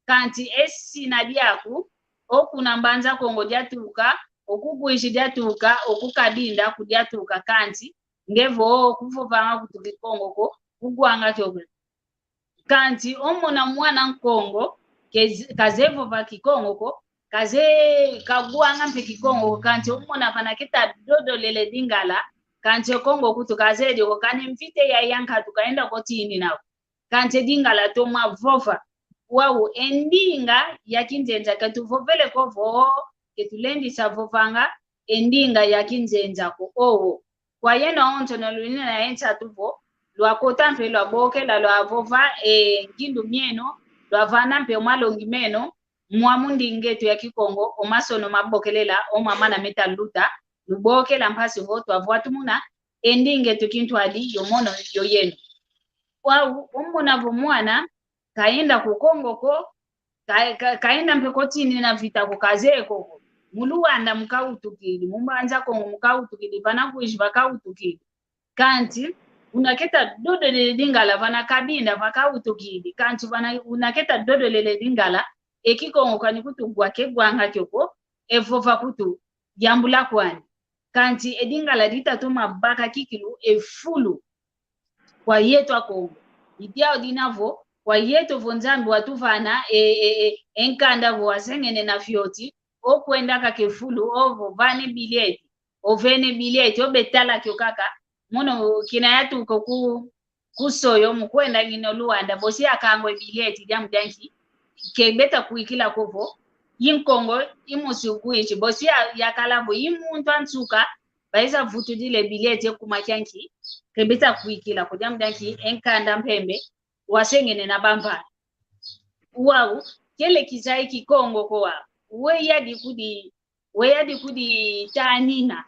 Kansi e sina diaku, o kuna Mbanza Kongo diatuka, o ku Uíge diatuka, o ku Cabinda ku diatuka, kansi nge vo kuvovanga kutu Kikongo ko, kugwanga kio ko. Kansi o mona mwana Nkongo, kez-, kazeye vova Kikongo ko, kazeye kagwanga mpe Kikongo ko, kansi o mona vana keta dodolele Lingala, kansi o Kongo kutu kazeye dio ko, kani mvita ya, ya nkatu kaenda ko tinina ko. Kansi e Lingala toma vova. Wau, e ndinga ya kinzenza, ka tuvovele ko vo, ke tulendisa vovanga e ndinga ya kinzenza ko, owo. Kwa yeno awonso na lunina na ye nsatu vo, lwakota mpe lwabokela, lwavova e ngindu mieno, lwavana mpe o malongi meno, mwa mu ndinga eto ya Kikongo, o masono mabokelela, o mamana meta luta, lubokela mpasi vo twavwatumuna e ndinga eto kintwadi, yo mono, yo yeno. Wau, o mona vo mwana, kaenda ku Kongo ko, ka-, ka-, kaenda mpe ko tinina vita ko, kazeye ko ko. Mu Luanda mu kautukidi, mu Mbanza Kongo mu kautukidi, vana Uíge va kautukidi. Kansi, una keta dodolele Lingala, vana Cabinda va kautukidi. Kansi, vana, una keta dodolele Lingala, e Kikongo kani kutu gwa ke gwanga kio ko, e vova kutu yambula kwani. Kansi e Lingala dita toma baka kikilu e fulu kwa yeto Akongo. I diau dina vo, kwa yeto vo Nzambi watuvana e, e, e, e nkanda vo wasengene na fioti, o kwenda kaka e fulu, o vo vana e bilhete, o vene bilhete, o betala kio kaka, mono kina yatuka ku, ku Soyo, mu kwenda ngina o Luanda, bosi yakangwa e bilhete, diambu dia nki, ke beta kwikila ko vo i Nkongo, i musi Uíge, bosi ya, yakala vo i muntu a nsuka, baiza vutudila e bilhete kuma kia nki, ke beta kwikila ko, diambu dia nki, e nkanda mpembe wasengene na bamvana. Wau, kele kizaya Kikongo ko wau. We yadi kudi, we yadi kuditanina.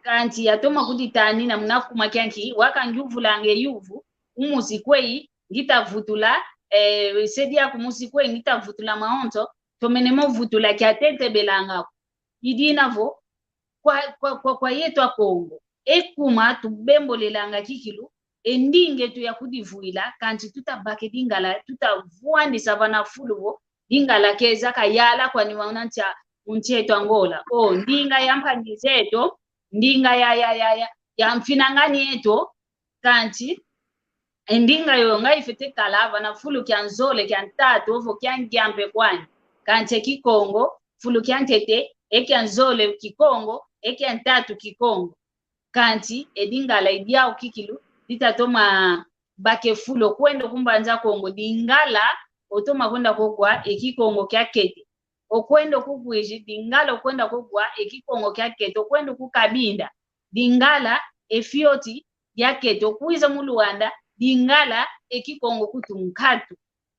Kansi yatoma kuditanina muna kuma kia nki, wau ka ngiuvulanga e yuvu, u musi kweyi, ngita vutula, eh, se diaku musi kweyi, ngita vutula mawonso, tomene mo vutula kiantete belanga ko. I dina vo, kwa, kwa, kwa, kwa yeto Akongo. E kuma tubembolelanga kikilu, e ndinga eto ya kudivwila, kansi tuta baka e Lingala, tuta vwandisa vana fulu vo, Lingala keza kayala kwani muna nsi a, mu nsi eto Angola. O, ndinga ya mpangi zeto, ndinga ya, ya, ya, ya, ya mfinangani eto, kansi, e ndinga yoyo nga ifwete kala vana fulu kia nzole, kia ntatu, ovo kia ngiampe kwani. Kansi e Kikongo, fulu kiantete, e kia nzole Kikongo, e kia ntatu Kikongo. Kansi e Lingala i diau kikilu, dita toma baka e fulu, o kwenda ku Mbanza Kongo, Lingala, otoma kwenda ko gwa e Kikongo kiakete. O kwenda ku Uíge, Lingala o kwenda ko gwa e Kikongo kiakete. O kwenda ku Cabinda, Lingala e fioti diakete. O kwiza mu Luanda, Lingala e Kikongo kutu nkatu.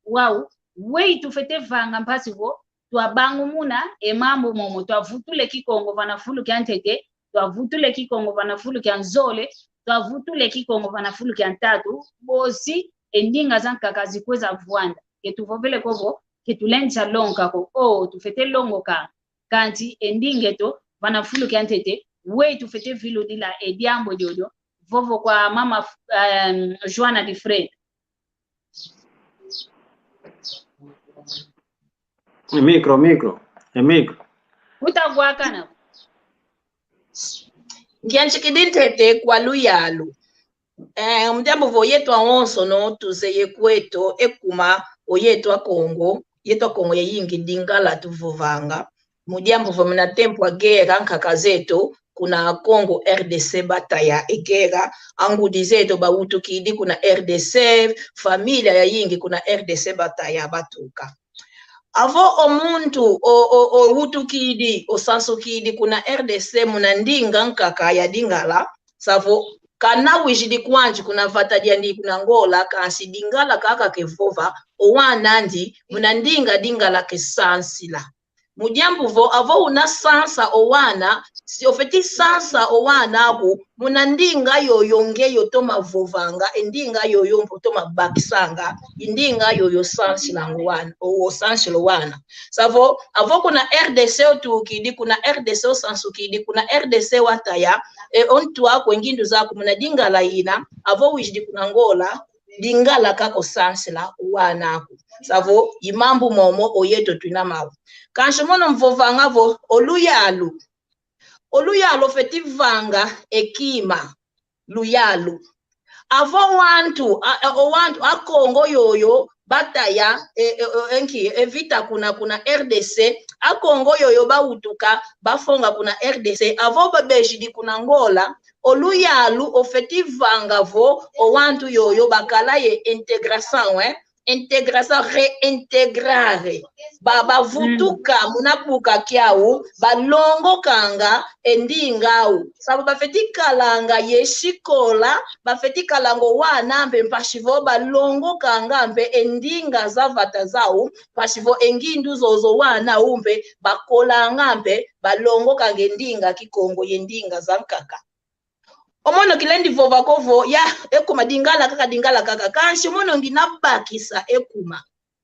Wau, weyi tufwete vanga mpasi vo, twabangumuna e mambu momo, twavutula e Kikongo vana fulu kiantete, twavutula e Kikongo vana fulu kia nzole, twavutula e Kikongo vana fulu kia ntatu, bosi e ndinga zankaka zikweza vwanda. Ke tuvovele ko vo, ke tulendisa longoka ko, o, tufwete longoka. Kansi e ndinga eto, vana fulu kiantete, weyi tufwete viludila e diambu diodio, vovo kwa mama, em, Joana de Freitas. Micro, micro. E micro. Utagwakana. Ngiantikidi ntete kwa luyalu. Eh, mu diambu vo yeto awonsono tuzeye kweto, ekuma, o yeto a Kongo, yeto a Kongo yayingi Lingala tuvovanga. Mu diambu vo muna tempo a guerra, nkaka zeto kuna Congo R D C bataya e guerra, angudi zeto bawutukidi kuna R D C, família yayingi kuna R D C bataya batuka. Avo o muntu o, o, owutukidi, osansukidi kuna R D C muna ndinga nkaka ya Lingala, savo kana wizidi kwandi kuna vata diandi kuna Ngola, kansi Lingala kaka kevova, o wana andi muna ndinga Lingala kesansila. Mu diambu vo, avo una sansa o wana, si ofeti sansa o wana aku muna ndinga yoyo ngeye otoma vovanga, e ndinga yoyo mpe otoma bakisanga, e ndinga yoyo osansilanga o wana, o, osansila o wana. Savo, avo kuna R D C otukidi, kuna R D C osansukidi, kuna R D C wataya, e, o ntu aku, e ngindu zaku muna Lingala ina, avo wizidi kuna Ngola, Lingala kaka osansila o wana aku. Savo, i mambu momo o yeto twina mau. Kansi mono mvovanga vo, o luyalu. O luyalu ofeti vanga e kima. Luyalu. Avo wantu, a, a, o wantu a Kongo yoyo, bataya, e, e, e, enki, e vita kuna, kuna R D C, a Kongo yoyo bawutuka, bafonga kuna R D C, avo babezidi kuna Ngola, o luyalu ofeti vanga vo, o wantu yoyo bakala ye integração, eh? Integração, reintegrare. Ba, bavutuka muna buka kiau, balongokanga e ndinga au. Savo bafeti kalanga ye sikola, bafeti kalanga o wana mpe mpasi vo balongokanga mpe e ndinga za vata zau, mpasi vo e ngindu zozo wana au mpe bakolanga mpe balongokanga e ndinga Kikongo ye ndinga zankaka. O mono kilendi vova ko vo, ya, ekuma Lingala kaka, Lingala kaka. Kansi o mono ngina bakisa ekuma.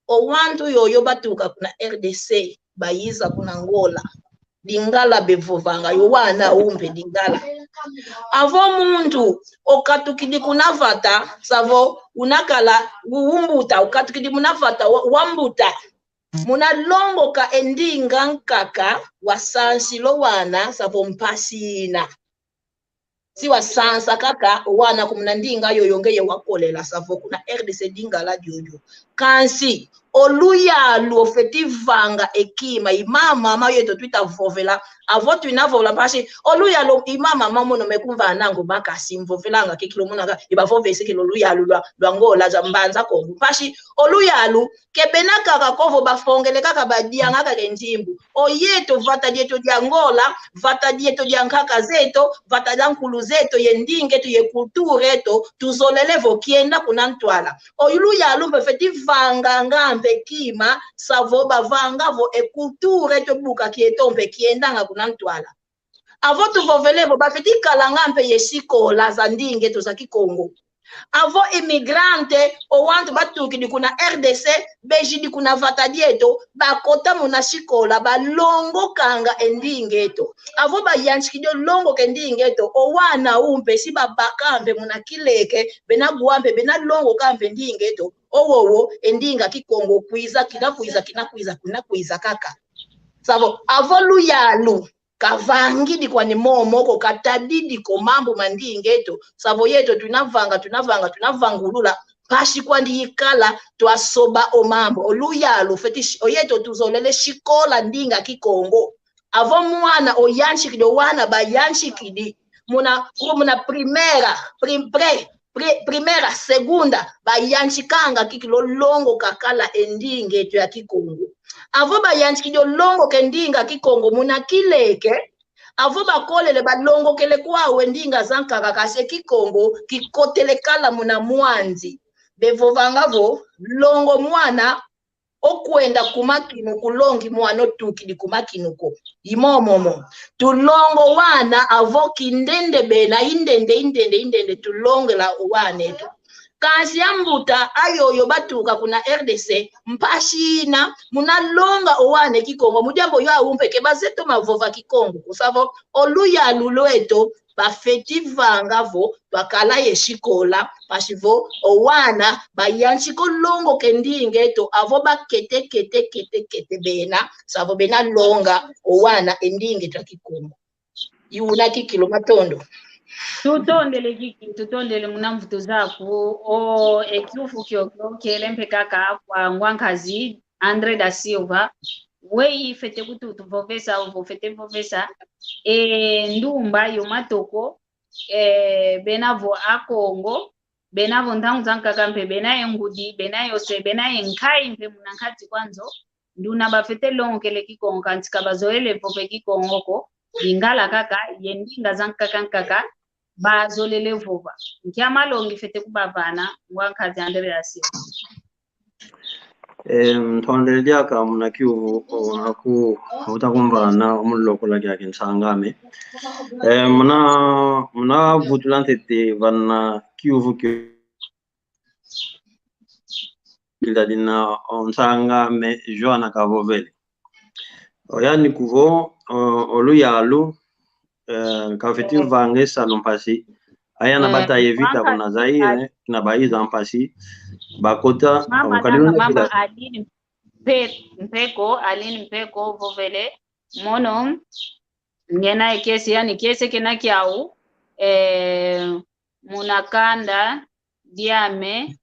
O wantu yoyo batuka kuna R D C, bayiza kuna Ngola. Lingala bevovanga, yo wana au mpe Lingala. Avo muntu okatukidi kuna vata, savo unakala u-, umbuta, okatukidi muna vata wa, wambuta. Muna longoka e ndinga nkaka, wasansila o wana, savo mpasi ina. Si wasansa kaka o wana aku muna ndinga yoyo ngeye wakolela, savo kuna R D C Lingala diodio. Kansi o luyalu ofeti vanga e kima, i mama, mama yeto twita vovela, avo twina vovela mpasi, o luyalu i mama, mama mono mekumvananga makasi, mvovelanga kikilu muna ka, i bavovese kikilu luyalu lwa, lwa Ngola, za Mbanza Kongo. Mpasi o luyalu ke bena kaka ko vo bafongele kaka, badianga kaka e nzimbu. O yeto vata dieto dia Ngola, vata dieto dia nkaka zeto, vata dia nkulu zeto, ye ndinga eto, ye cultura eto, tuzolele vo kienda kuna ntwala. O luyalu mpe feti vanganga mpe kima, savo bavanga vo e cultura eto, buka kieto mpe kiendanga kuna ntwala. Avo tuvovele vo bafeti kalanga mpe ye sikola za ndinga eto za Kikongo. Avo imigrante, o wantu batukidi kuna R D C, bezidi kuna vata dieto, bakota muna sikola, balongokanga e ndinga eto. Avo bayantikidi o longoka e ndinga eto, o wana au mpe si babaka mpe muna kileke, bena wa mpe, bena longoka mpe ndinga eto, owowo, e ndinga Kikongo kwiza, kina kwiza, kina kwiza, kina kwiza kaka. Savo, avo luyalu kavangidi kwani momo ko, katadidi ko mambu ma ndinga eto. Savo yeto twina vanga, twina vanga, twina vangulula. Mpasi kwandi ikala twasoba o mambu. O luyalu feti si-, o yeto tuzolele sikola ndinga Kikongo. Avo mwana oyantikidi, o wana bayantikidi muna, muna primeira, prim-, pré, pri-, primeira, segunda, bayantikanga kikilu o longoka kala e ndinga eto ya Kikongo. Avo bayantikidi o longoka e ndinga Kikongo muna kileke, avo bakolele balongokele kwau e ndinga zankaka, kansi e Kikongo kikotele kala muna mwandi. Bevovanga vo, longo mwana, okwenda kuma kinuku, longi mwana otukidi kuma kinuku. I momo momo. Tulonga o wana avo kindende bena, indende, indende, indende, tulongela o wana eto. Kansi ambuta ayoyo batuka kuna R D C, mpasi ina, muna longa o wana e Kikongo, mu diambu yo au mpe ke bazeye toma vova Kikongo. Kusavo, o luyalu lweto, bafeti vanga vo twakala ye sikola, mpasi vo o wana bayantika o longoka e ndinga eto, avo bakete, kete, kete, kete bena, sa vo bena longa o wana e ndinga eto a Kikongo. I una kikilu, matondo. Tutondele kikilu, tutondele muna mvutu zaku. O, e kiuvu kiokio kiele mpe kaka kwa ngwankazi André da Silva. Wei fete kutuvovesa, ovo fete vovesa e ndumba yo matoko, e, bena vo Akongo, bena vo ntangu zankaka mpe bena ye ngudi, bena ye ose, bena ye nkayi mpe muna nkati kwa nzo. Nduna bafete longokele Kikongo, kansi ka bazoele vova e Kikongo ko, Lingala kaka, ye ndinga zankaka nkaka bazolele vova. Nkia malongi fete kubavana, ngwankazi Andreas? Em, ntondele diaka muna kiuvu, o, aku, uta kumvana, o, mu lokola kiaki nsang'ame. Em, muna, muna vutula ntete vana kiuvu kio kila dina, o, nsang'ame Joana kavovele. O, yani kuvo, o, o luyalu, eh, kafeti vanga e salu mpasi. Ayana, eh, bata ye vita kuna Zaire, na baiza mpasi bakota, mama, o, kadina mama Aline Mpe-, Mpeko, Aline Mpeko vovele, mono, ngena e kiese, yani kiese kena kiau, eh, muna kanda diame.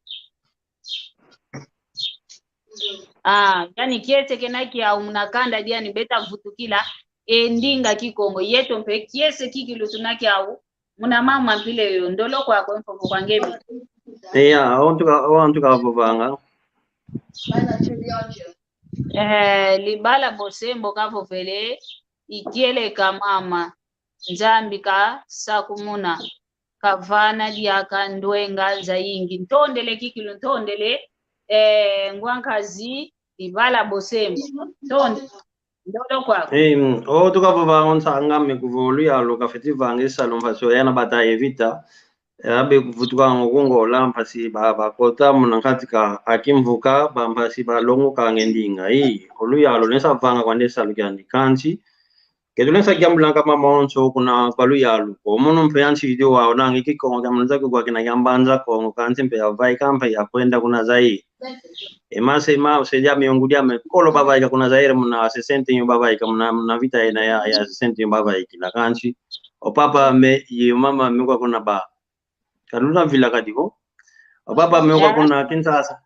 Ah, yani kiese kena kiau muna kanda diani beta vutukila e ndinga Kikongo. Yeto mpe kiese kikilu tuna kiau muna mama mpila yo. Ndolo kwako, mpovo kwa ngeme. Iya, o antu ka, o antu kavovanga. Eh, Libala Bosembo kavovele, i kieleka mama, Nzambi kasakumuna, kavana diaka ndwenga zayingi. Ntondele kikilu, ntondele, eh, ngwankazi Libala Bosembo. Ntondo. Ndolo kwako. Em, o tukavovanga nsang'ame kuvo luyalu kafeti vanga e salu mpasi o yana bata ye vita. Era be kuvutukanga ku Ngola mpasi ba, bakota muna nkati ka a kimvuka, ba mpasi balongokanga e ndinga. I, o luyalu lwensa vanga kwandi e salu kiandi. Kansi ke tulwensa kiambulanga mawonso kuna kwa luyalu ko. Mono mpe yansi idio wau nanga e Kikongo kia muna nza kikwa kina kia Mbanza Kongo, kansi mpe yavaika mpe yakwenda kuna Zaire. E mase ma, se diame, yongu diame, kolo bavaika kuna Zaire muna sesenta e um bavaika muna, muna vita yena ya, ya sesenta e um bavaikila. Kansi o papa ame ye mama ame kwa kuna ba, ka luna vila kadi ko. O papa ame kwa kuna Kinshasa.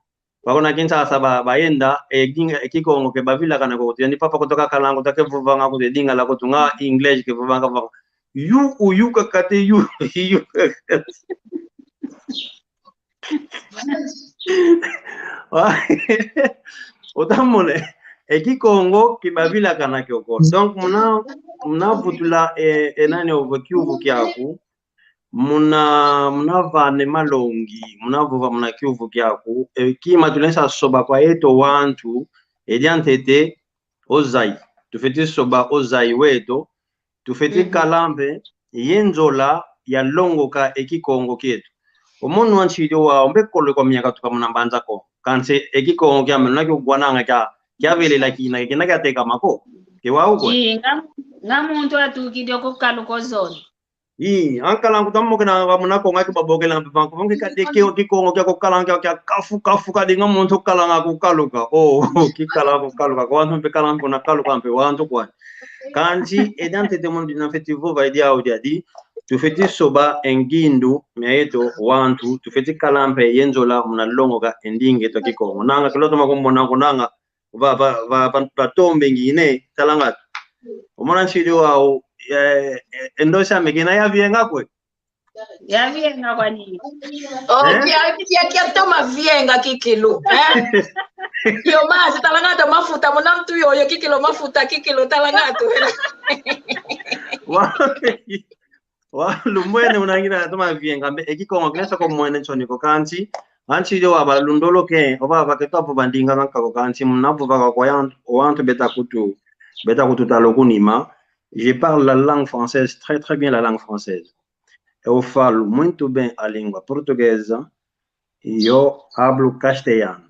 Kwa kuna Kinshasa ba, bayenda, e, ging-, e, Kikongo ke bavilakana ko, kuti yani papa kutoka kalangu, take vovanga kuti Lingala kutu nga English ke vovanga vanga. You, you kakate, you, you kakate. Wa-, otamone, e Kikongo ke bavilakana kiokio. Donc, muna, muna vutula, e, e nani ovo kiuvu kiaku, muna, muna vana e malongi, muna vova muna kiuvu kiaku, e, kima tulwensa soba kwa yeto wantu, e diantete, o zai. Tufeti soba o zai weto, tufeti kala mpe ye nzola ya longoka e Kikongo kieto. O mono wa nsi idio wau mpe kolo kwa miaka tuka muna Mbanza Kongo. Kansi e Kikongo kiame luna kiugwananga kia, kiavelela kina, kina kiatekama ko. Ke wau ko. Ii, nga, nga muntu atukidi o kukaluka o zona. Ii, ankala nkuta mokena wa muna Kongo aki babokela mpe banko. Banke kate ke o Kikongo kia kukalanga kia, kia kafu, kafu kadi nga muntu kalanga kukaluka. O, kikala kukaluka. Kwa wantu mpe kalanga kuna kaluka mpe wantu kwa. Kansi, e diantete mono dina feti vova e diau diadi. Tufeti soba e ngindu mia yeto wantu. Tufeti kala mpe ye nzola muna longoka e ndinga eto Kikongo. Nanga, ke lutoma kumona ko nanga. Va, va, va, va, vatombe ngine, talanga tu. Omona nsi idio wau, e, e, e ndosi ame kina yavienga kwe. Yavienga kwani. Oh, eh? Kia, kia, kiatoma vienga kikilu, eh? Yo masi, talanga tu mafuta, muna ntu yoyo kikilu mafuta, kikilu, talanga tu. Wa, wa, lumwene una ngina toma vienga, mbe, e Kikongo kilesa ko mwene nsoni ko kansi, ansi idio wau balundolo ke, o baba ke twa vova ndinga zankaka ko kansi, muna vova kwa kwa yantu, o wantu beta kutu, beta kututala o kunima. Je parle la langue française, très, très bien la langue française. Eu falo muito bem a língua portuguesa, eu hablo castelhano.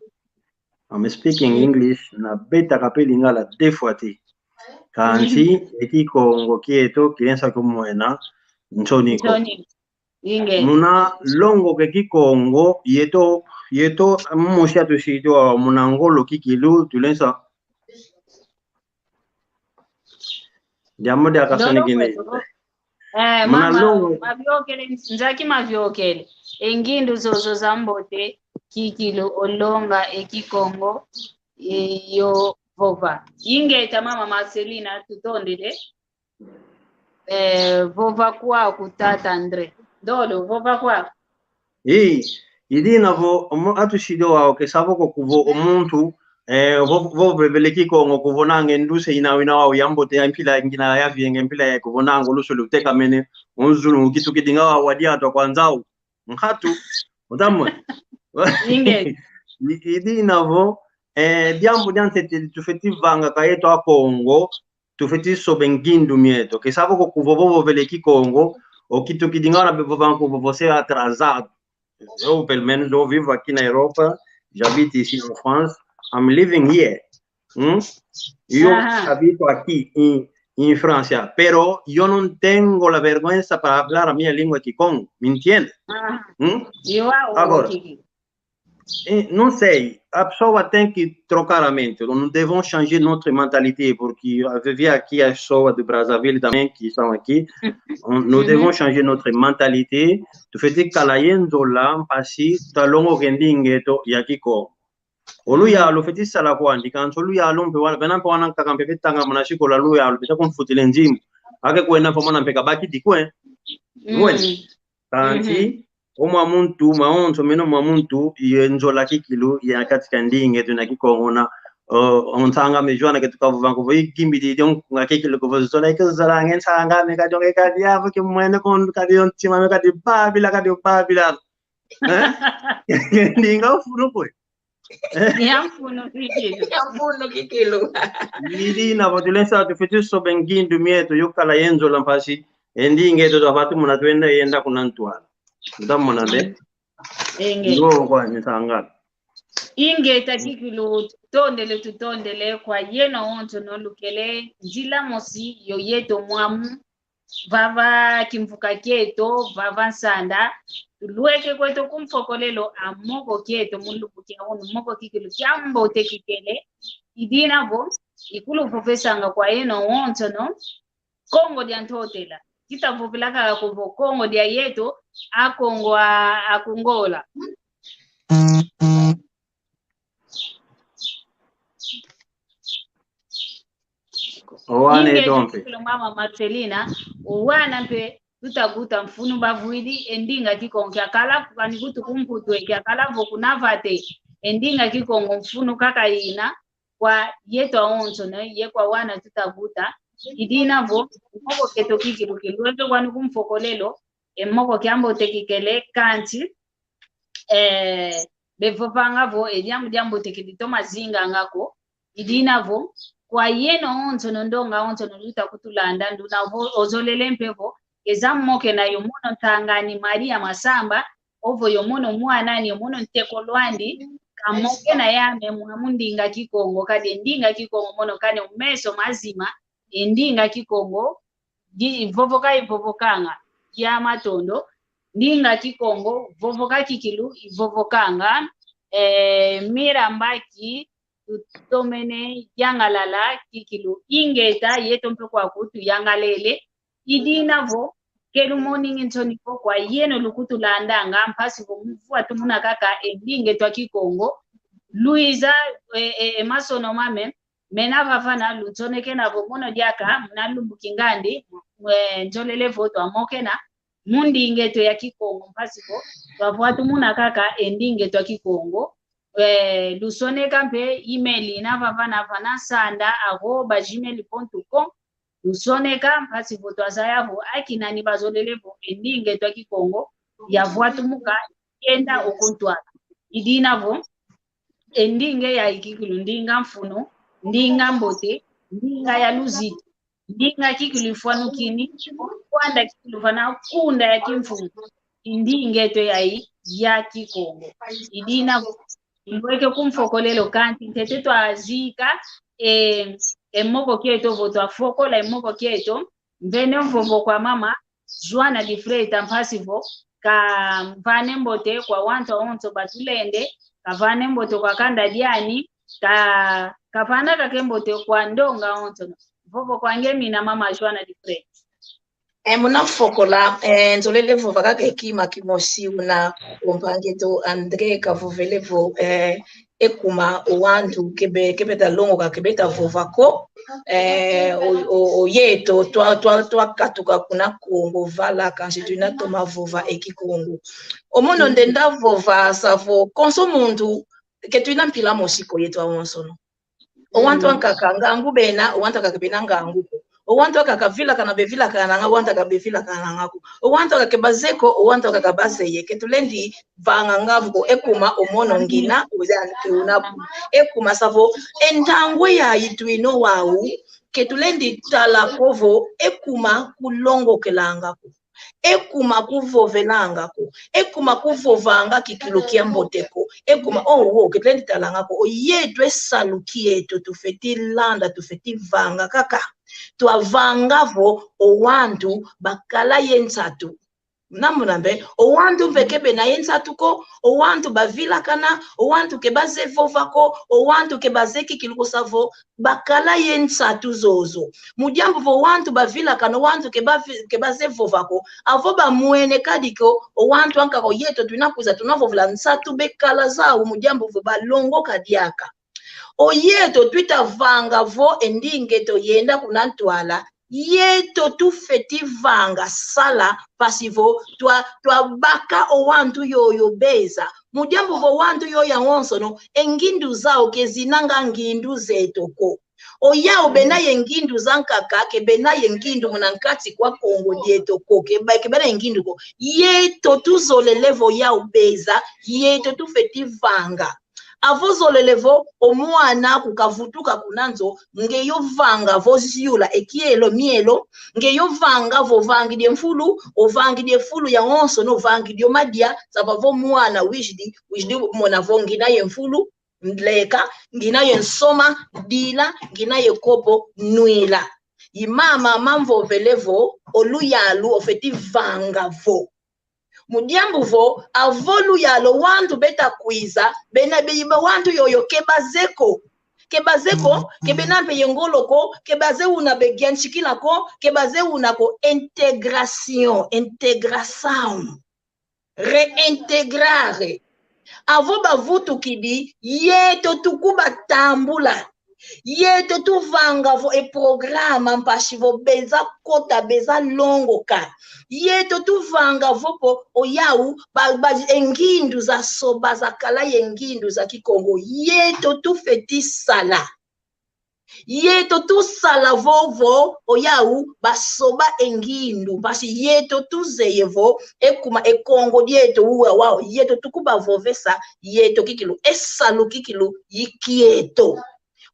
I'm speaking English, na beta kape Lingala de fois ti. Kansi, e Kikongo kieto, kilensa kumwena, Nsoni ko. Nsoni. Inge. Muna longoka e Kikongo, yeto, yeto, mosi atusidi wau muna ngolo kikilu, tulenda sa. Diambu dia kasoni kine. Eh, muna mama, longo. Maviokele, nzaki maviokele. E ngindu zozo zambote, kikilu olonga e Kikongo, e, yo vova. Ingeta mama Marcelina, tutondele. Eh, vova kwaku tata André. Ndolo, vova kwaku. Ii, i dina vo, omo, atusidi wau ke savo ko kuvo o muntu, eh, vo, vovele Kikongo kuvonanga e ndusa ina wina wau yambote ya mpila ngina yavienge mpila ya kuvonanga o luso lutekamene, o nzungu kitukidi nga wau wa diatu kwa nzau. Nkatu, otamwe. Inge. I, i dina vo, eh, diambu dia ntete tufeti vanga ka yeto Akongo, tufeti soba e ngindu mieto. Ke savo ko kuvo vovele Kikongo, o kitukidi nga wana bevovanga kuvo você é atrasado. Eu, pelo menos, eu vivo aqui na Europa, j'habite ici en France, I'm living here. Hum? Yo habito aqui em, em França, pero yo não tenho la vergüenza para hablar a minha língua Kikongo, me entiende? Hum? Agora, eh, não sei, a pessoa tem que trocar a mente. Nous devons changer notre mentalité, porque eu vi aqui as pessoas de Brazzaville também que estão aqui. Nous devons changer notre mentalité. Tufeti kala ye nzola mpasi twalongoka e ndinga eto ya Kikongo. O luyalu lufeti sala kwandi, kansi o luyalu mpe wana, vena mpe wana nkaka mpe feti tanga muna sikola luyalu, feti kumfutila e nzimbu. Ake kwenda mpe mwana mpe kabakidi kwe. Wena. Kansi, o mwa muntu, mawonso mena o mwa muntu, ye nzola kikilu, ye na kati ka ndinga eto na Kikongo na, o, o nsanga ame zwana ke tukavova nkuvo, i kimbidi, dio nga kikilu kuvo zola, ke zola nge nsanga ame, ka dio nge ka diavo, ke mwene kondo, ka dio ntima ame, ka dio babila, ka dio babila. Eh? Ndinga mfunu kwe. Ya mfunu kikilu. Ya mfunu kikilu. I dina vo tulenda sa tufeti soba e ngindu mieto yo kala ye nzola mpasi. E ndinga eto twavantu muna twenda yenda kuna ntwala. Ntamona mbe? Enge. Ngo kwa nisanga. Ingeta kikilu tutondele, tutondele kwa yeno wonso no lukele nzila mosi yo yeto mwamu. Vava kimvuka kieto, vava nsanda, tulweke kweto ku mfokolelo a moko kieto mu lumbu kia unu, moko kikilu kiambote kikele, i dina vo, ikuluvovesanga kwa yeno wonsono, Kongo dia Ntotela. Kita vovela kaka kuvo Kongo dia yeto, Akongo a, a Kongola. Owana. Inge eto mpe. Mama Marcelina, owana mpe tutavuta mfunu bavwidi, e ndinga Kikongo kiakala kwani kutu ku Mputu, e kiakala vo kuna vata, e ndinga Kikongo mfunu kaka ina, kwa yeto awonsono, ye kwa wana tutavuta, i dina vo, moko kieto kikilu kilweke kwani ku mfokolelo, e moko kiambote kikele, kansi, eh, bevovanga vo, e diambu diambote ke ditoma zinganga ko, i dina vo, kwa yeno wonsono ndonga wonsono luta kutulanda, nduna vo, ozolele mpe vo, keza mokena yo mono ntangani Maria Masamba, ovo yo mono mwan'ani, yo mono ntekolo andi, kamokena yame muna mu ndinga Kikongo, kadi e ndinga Kikongo mono kani o meso mazima, e ndinga Kikongo, di, vovoka ivovokanga, ya matondo, ndinga Kikongo, vovoka kikilu, ivovokanga, eh, Mira Mbaki, tutomene, yangalala, kikilu, ingeta, yeto mpe kwaku tuyangalele, i dina vo, ke lumoni nginsoni vo kwa yeno lukutulandanga, mpasi vo muvwa tumuna kaka, e ndinga eto a Kikongo, Luiza, e, e, e masono mame, mena vavana lunsonekena vo mono diaka, muna lumbu kingandi, mwe, nzolele vo twamokena, mu ndinga eto ya Kikongo, mpasi vo, twavwa tumuna kaka, e ndinga eto ya Kikongo, eh, lusoneka mpe email ina vavana vana sanda arroba gmail ponto com, lusoneka, mpasi vo twazaya vo, akina ni bazolele vo, e ndinga eto ya Kikongo, yavwa tumuka, yenda o ku ntwala. I dina vo, e ndinga ya kikilu, ndinga mfunu, ndinga mbote, ndinga ya luzitu, ndinga kikilu ifwanukini, kwanda kikilu vana kunda ya kimfumu, i ndinga eto yayi ya Kikongo. I dina vo, ilweke ku mfokolelo kansi, ntete twazika, e, e moko kieto vo twafokola, e moko kieto, mvene mvovo kwa mama, Joana de Freitas, mpasi vo kavane mbote kwa wantu awonso batulende, kavane mbote kwa kanda diani, ka, kavana kake mbote kwa ndonga awonso. Vovo kwa nge mina, mama Joana de Freitas. E, muna fokola, e, nzolele vova kaka e kima kimosi una o mpangi eto André kavovele vo, e, e kuma o wantu ke be, ke beta longoka, ke beta vova ko, e, o, o, o yeto twa, twa, twakatuka kuna Kongo vala kansi twina toma vova e Kikongo. O mono ndenda vova sa vo konso muntu ke twina mpila mosi ko yeto awonsono. O wantu ankaka ngangu bena, o wantu ankaka bena ngangu ko. O wantu ankaka vilakana bevilakananga, o wantu ankaka bevilakananga ko. O wantu ankaka bazeye ko, o wantu ankaka bazeye. Ke tulendi vanganga vo ko e kuma o mono ngina, o ya ke una ko. E kuma sa vo e ntangwa yayi twina wau, ke tulendi tala ko vo e kuma kulongokelanga ko. E kuma kuvovelanga ko. E kuma kuvovanga kikilu kia mbote ko. E kuma, oh, oh, ke tulendi talanga ko. O yeto e salu kieto tufeti landa, tufeti vanga kaka. Twavanga vo o wantu bakala ye nsatu. Namuna mpe, o wantu mpe ke bena ye nsatu ko, o wantu bavilakana, o wantu ke bazeye vova ko, o wantu ke bazeye kikilu ko, sa vo bakala ye nsatu zozo. Mu diambu vo wantu bavilakana, wantu ke bavi-, ke bazeye vova ko, avo bamwene kadi ko, o wantu ankaka o yeto twina kwiza tuna vovela nsatu bekala zau mu diambu vo balongoka diaka. O yeto twita vanga vo e ndinga eto yenda kuna ntwala, yeto tufeti vanga sala, mpasi vo twa, twabaka o wantu yoyo beza. Mu diambu vo wantu yoyo awonsono, e ngindu zau ke zinanga ngindu zeto ko. O yau bena ye ngindu zankaka, ke bena ye ngindu muna nkati kwa Kongo dieto ko, ke ba-, ke bena ye ngindu ko. Yeto tuzolele vo yau beza, yeto tufeti vanga. Avo zolele vo o mwana aku kavutuka kuna nzo, nge yo vanga vo ziula e kielo mielo, nge yo vanga vo vangidi e mfulu, ovangidi e fulu yawonsono, ovangidi o madia, sa vo mwana wizidi, wizidi mona vo ngina ye mfulu, leka, ngina ye nsoma, dila, ngina ye kopo, nwila. I mama mamvovele vo, o luyalu ofeti vanga vo. Mu diambu vo, avo luyalu wantu beta kwiza, bena beiba wantu yoyo ke bazeye ko. Ke bazeye ko, ke bena mpe ye ngolo ko, ke bazeye una begiantikila ko, ke bazeye una ko. Intégration, intégration. Reintegrar. Avo bavutukidi, yeto tukubatambula. Yeto tuvanga vo e programa mpasi vo beza kota, beza longoka. Yeto tuvanga vo po o yau ba, ba, e ngindu zasoba zakala ye ngindu za Kikongo. Yeto tufeti sala. Yeto tusala vovo, o yau basoba e ngindu, mpasi yeto tuzeye vo, e kuma e Kongo dieto uwa wau, yeto tukubavovesa, yeto kikilu, e salu kikilu, i kieto.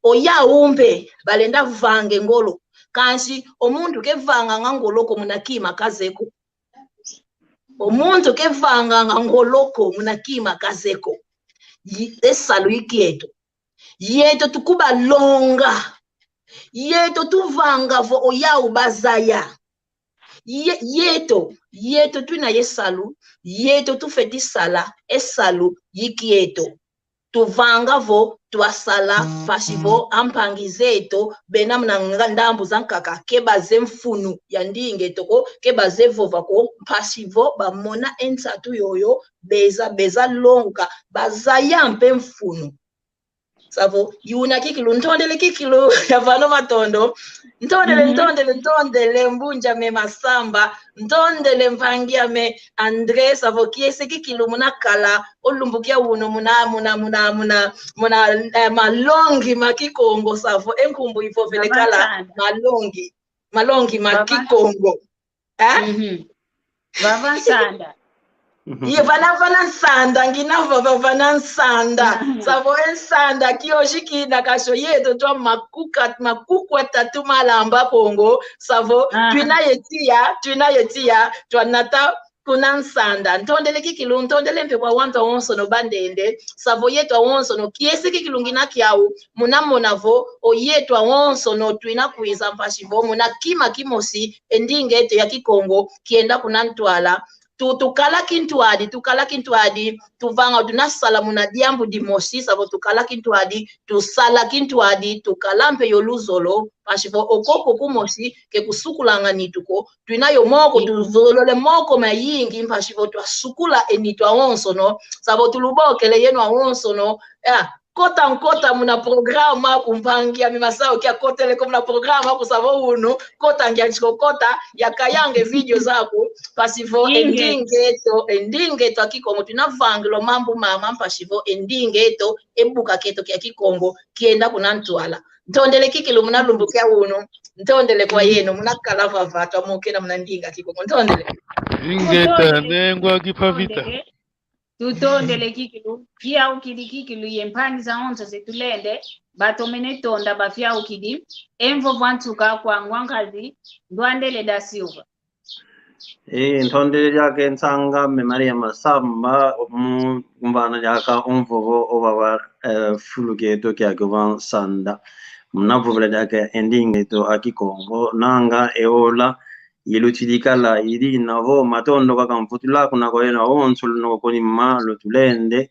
O yau mpe, balenda vanga e ngolo, kansi o muntu ke vanganga ngolo ko muna kima kazeye ko. O muntu ke vanganga ngolo ko muna kima kazeye ko. Yi-, e salu i kieto. Yeto tukubalonga. Yeto tuvanga vo o yau bazaya. Ye-, yeto, yeto twina ye salu, yeto tufeti sala, e salu i kieto. Tuvanga vo twasala mpasi vo ampangi zeto, bena muna nga-, ndambu zankaka, ke bazeye mfunu ya ndinga eto ko, ke bazeye vova ko, mpasi vo bamona e nsatu yoyo, beza, beza longoka, bazaya mpe mfunu. Sa vo, i una kikilu, ntondele kikilu, ya vana matondo. Ntondele, mhm, ntondele, ntondele, mbunja me Masamba, ntondele mpangi ame André, sa vo kiese kikilu muna kala, o lumbu kia uno muna, muna, muna, muna, muna, eh, malongi ma Kikongo, sa vo, e nkumbu ivovele kala, malongi, malongi ma Kikongo. Eh? Mhm. Vava nsanda. Ye vana, vana nsanda, ngina vava, vana nsanda. Mhm. Sa vo e nsanda, kiozi kina kasho yeto twa makuka, makuku atatu malamba Kongo. Sa vo, ah, twina ye tiya, twina ye tiya, twanata, kuna nsanda. Ntondele kikilu, ntondele mpe kwa wantu awonsono bandende, savo yetu awonsono, kiese kikilu ngina kiau, muna mona vo, o yetu awonsono, twina kwiza mpasi vo, muna kima kimosi, e ndinga eto ya Kikongo, kienda kuna ntwala. Tu, tukala kintwadi, tukala kintwadi, tuvanga, tuna sala muna diambu dimosi, savo tukala kintwadi, tusala kintwadi, tukala mpe yo luzolo, mpasi vo o koko kumosi, ke kusukulanga nitu ko, twina yo moko, tuzolole moko mayingi, mpasi vo twasukula e nitu awonsono, savo tulubokele yeno awonsono, ah, kota nkota muna programa aku mpangi ame Masao kia kotele ko muna programa aku savo unu, kota ngia nsi ko kota, yakayanga e video zaku, mpasi vo e ndinga eto, e ndinga eto a Kikongo, twina vangila o mambu mama, mpasi vo e ndinga eto, e buka keto kia Kikongo, kienda kuna ntwala. Ntondele kikilu muna lumbu kia unu, ntondele kwa yeno, muna kala vava, twamokena muna ndinga Kikongo, ntondele. Ingeta, nengwa Kipavita. Tutondele kikilu, fiaukidi kikilu ye mpangi zawonso zetulende, batomene tonda bafiaukidi, e mvovo a nsuka kwa ngwankazi, Ndwandele da Silva. E, ntondele diaka e nsanga ame Maria Masamba, mu, mvana diaka o mvovo o vava, eh, fulu kieto kia kio va nsanda. Muna vovela diaka e ndinga eto a Kikongo, nanga e ola, ilutidi kala, i dina vo matondo kaka mvutula kuna kwa yeno awonso luna koko nima lutulende.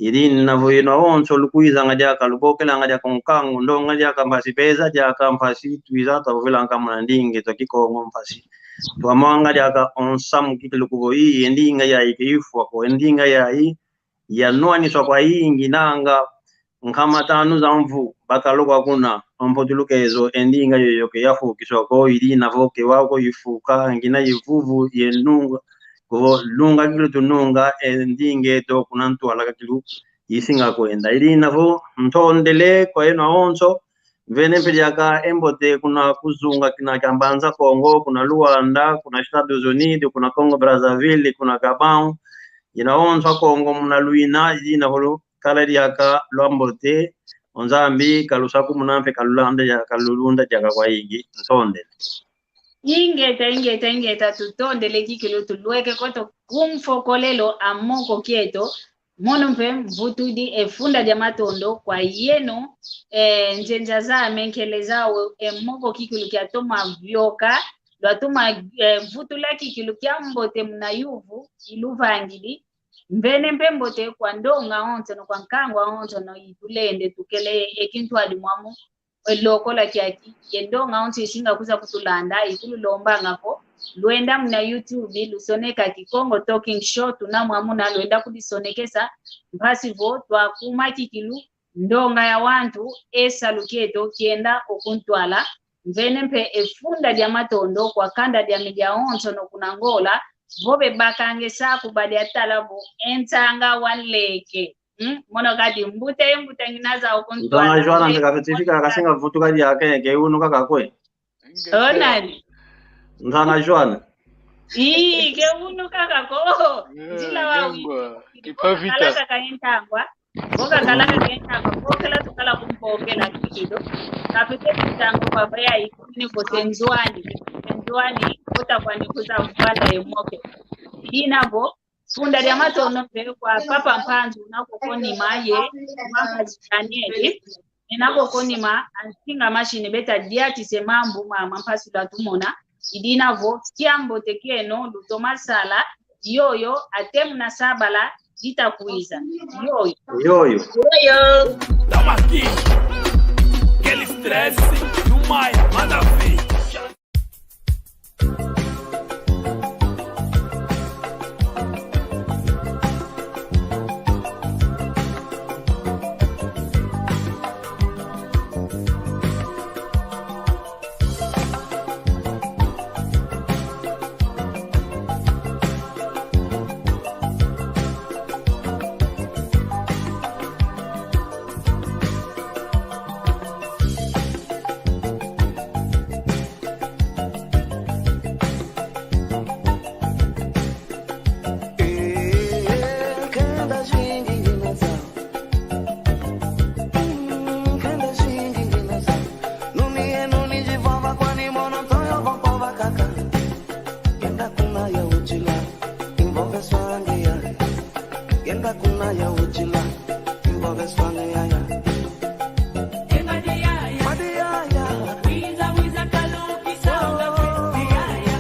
I dina vo yeno awonso lukwizanga diaka, lubokelanga diaka nkangu, ndonga diaka mpasi, beza diaka mpasi, twiza twavovelanga muna ndinga eto a Kikongo mpasi. Twamwanga diaka o nsamu kikilu kuvo i, e ndinga yayi ke ifwa ko, e ndinga yayi yanwaniswa kwayingi nanga nkama tanu za mvu bakala kwa kuna, o mputulukezo e ndinga yoyo ke yafukiswa ko, i dina vo ke wau ko ifuka, ngina ivuvu, ye nunga, kuvo nunga kikilu tununga, e ndinga eto kuna ntwala kikilu isinga kwenda. I dina vo ntondele kwa yeno awonso, mvene mpe diaka e mbote kuna kuzunga kina kia Mbanza Kongo, kuna Luanda, kuna Estados Unidos, kuna Congo Brazzaville, kuna Gabão, yeno awonso a Kongo muna lwina, i dina vo lukala diaka lwa mbote, o Nzambi kalusakumuna mpe kalulanda dia, kalulunda diaka kwayingi, ntondele. Ingeta, ingeta, ingeta, tutondele kikilu, tulweke koto ku mfokolelo a moko kieto, mono mpe mvutudi e funda dia matondo kwa yeno, eh, nzenza zame nkele zau, e moko kikilu kiatoma vioka, lwatoma, eh, vutula kikilu kia mbote muna yuvu iluvangidi, mvene mpe mbote kwa ndonga onsono, kwa nkangu onsono itulende, tukele e kintwadi mwamu, e lokola kiaki, ye ndonga onso isinga kwiza kutulanda, ikululombanga ko, lwenda muna YouTube, lusoneka Kikongo Talking Show, tuna mwamuna, lwenda kudisonekesa, mpasi vo twakuma kikilu, ndonga ya wantu, e salu kieto kienda o kuntwala, mvene mpe e funda dia matondo kwa kanda diame diawonsono kuna Angola, vo bebakanga e saku badia tala vo e nsanga wanleke. Hmm? Mono kadi mbuta ye mbuta ngina zau o kuntwala. Nzanga Joana, nze ka certificat kasinga vutuka diaka, ke unu kaka kwe. O nani? Nzanga Joana. Ii, ke unu kaka ko. Eh, nzila wa nengwa, wi. Kipavita. Kalaka ka entangwa. Boka kalaka ka entangwa. Bokela tukala kumbokela kikilu. Kapete kuntangwa kwa baya ikuni ko tenzwani. Tenzwani, kota kwani kuza mvanda ye moke. Dina bo, funda dia matondo mpe kwa Papa Mpanzu una koko nima ye, mama Daniel, ena koko nima, ansinga mashini beta diatise mambu mama mpasi lwatumona, i dina vo, kiambote kieno, lutoma sala, yoyo, ate muna sabala, dita kwiza. Yoyo. Yoyo. Yoyo. Toma aqui. Aquele stress, no mai, manda ver. Yenda kuna ya ujila, kimbo beswange yaya. Ema de yaya. Made yaya. Wiza, wiza, kalu, kisanga, oh, yaya.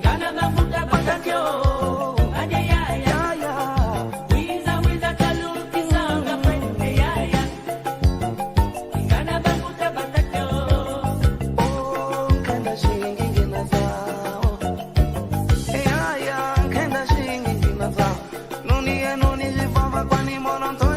Ngana mafuta bakakyo. Made yaya. Yaya. Wiza, wiza, kalu, kisanga, yaya. Ngana mafuta bakakyo. Oh, nkenda zingi ngina zau. Eh, yaya, nkenda zingi ngina zau. Nuni e nuni zivava kwani mono nto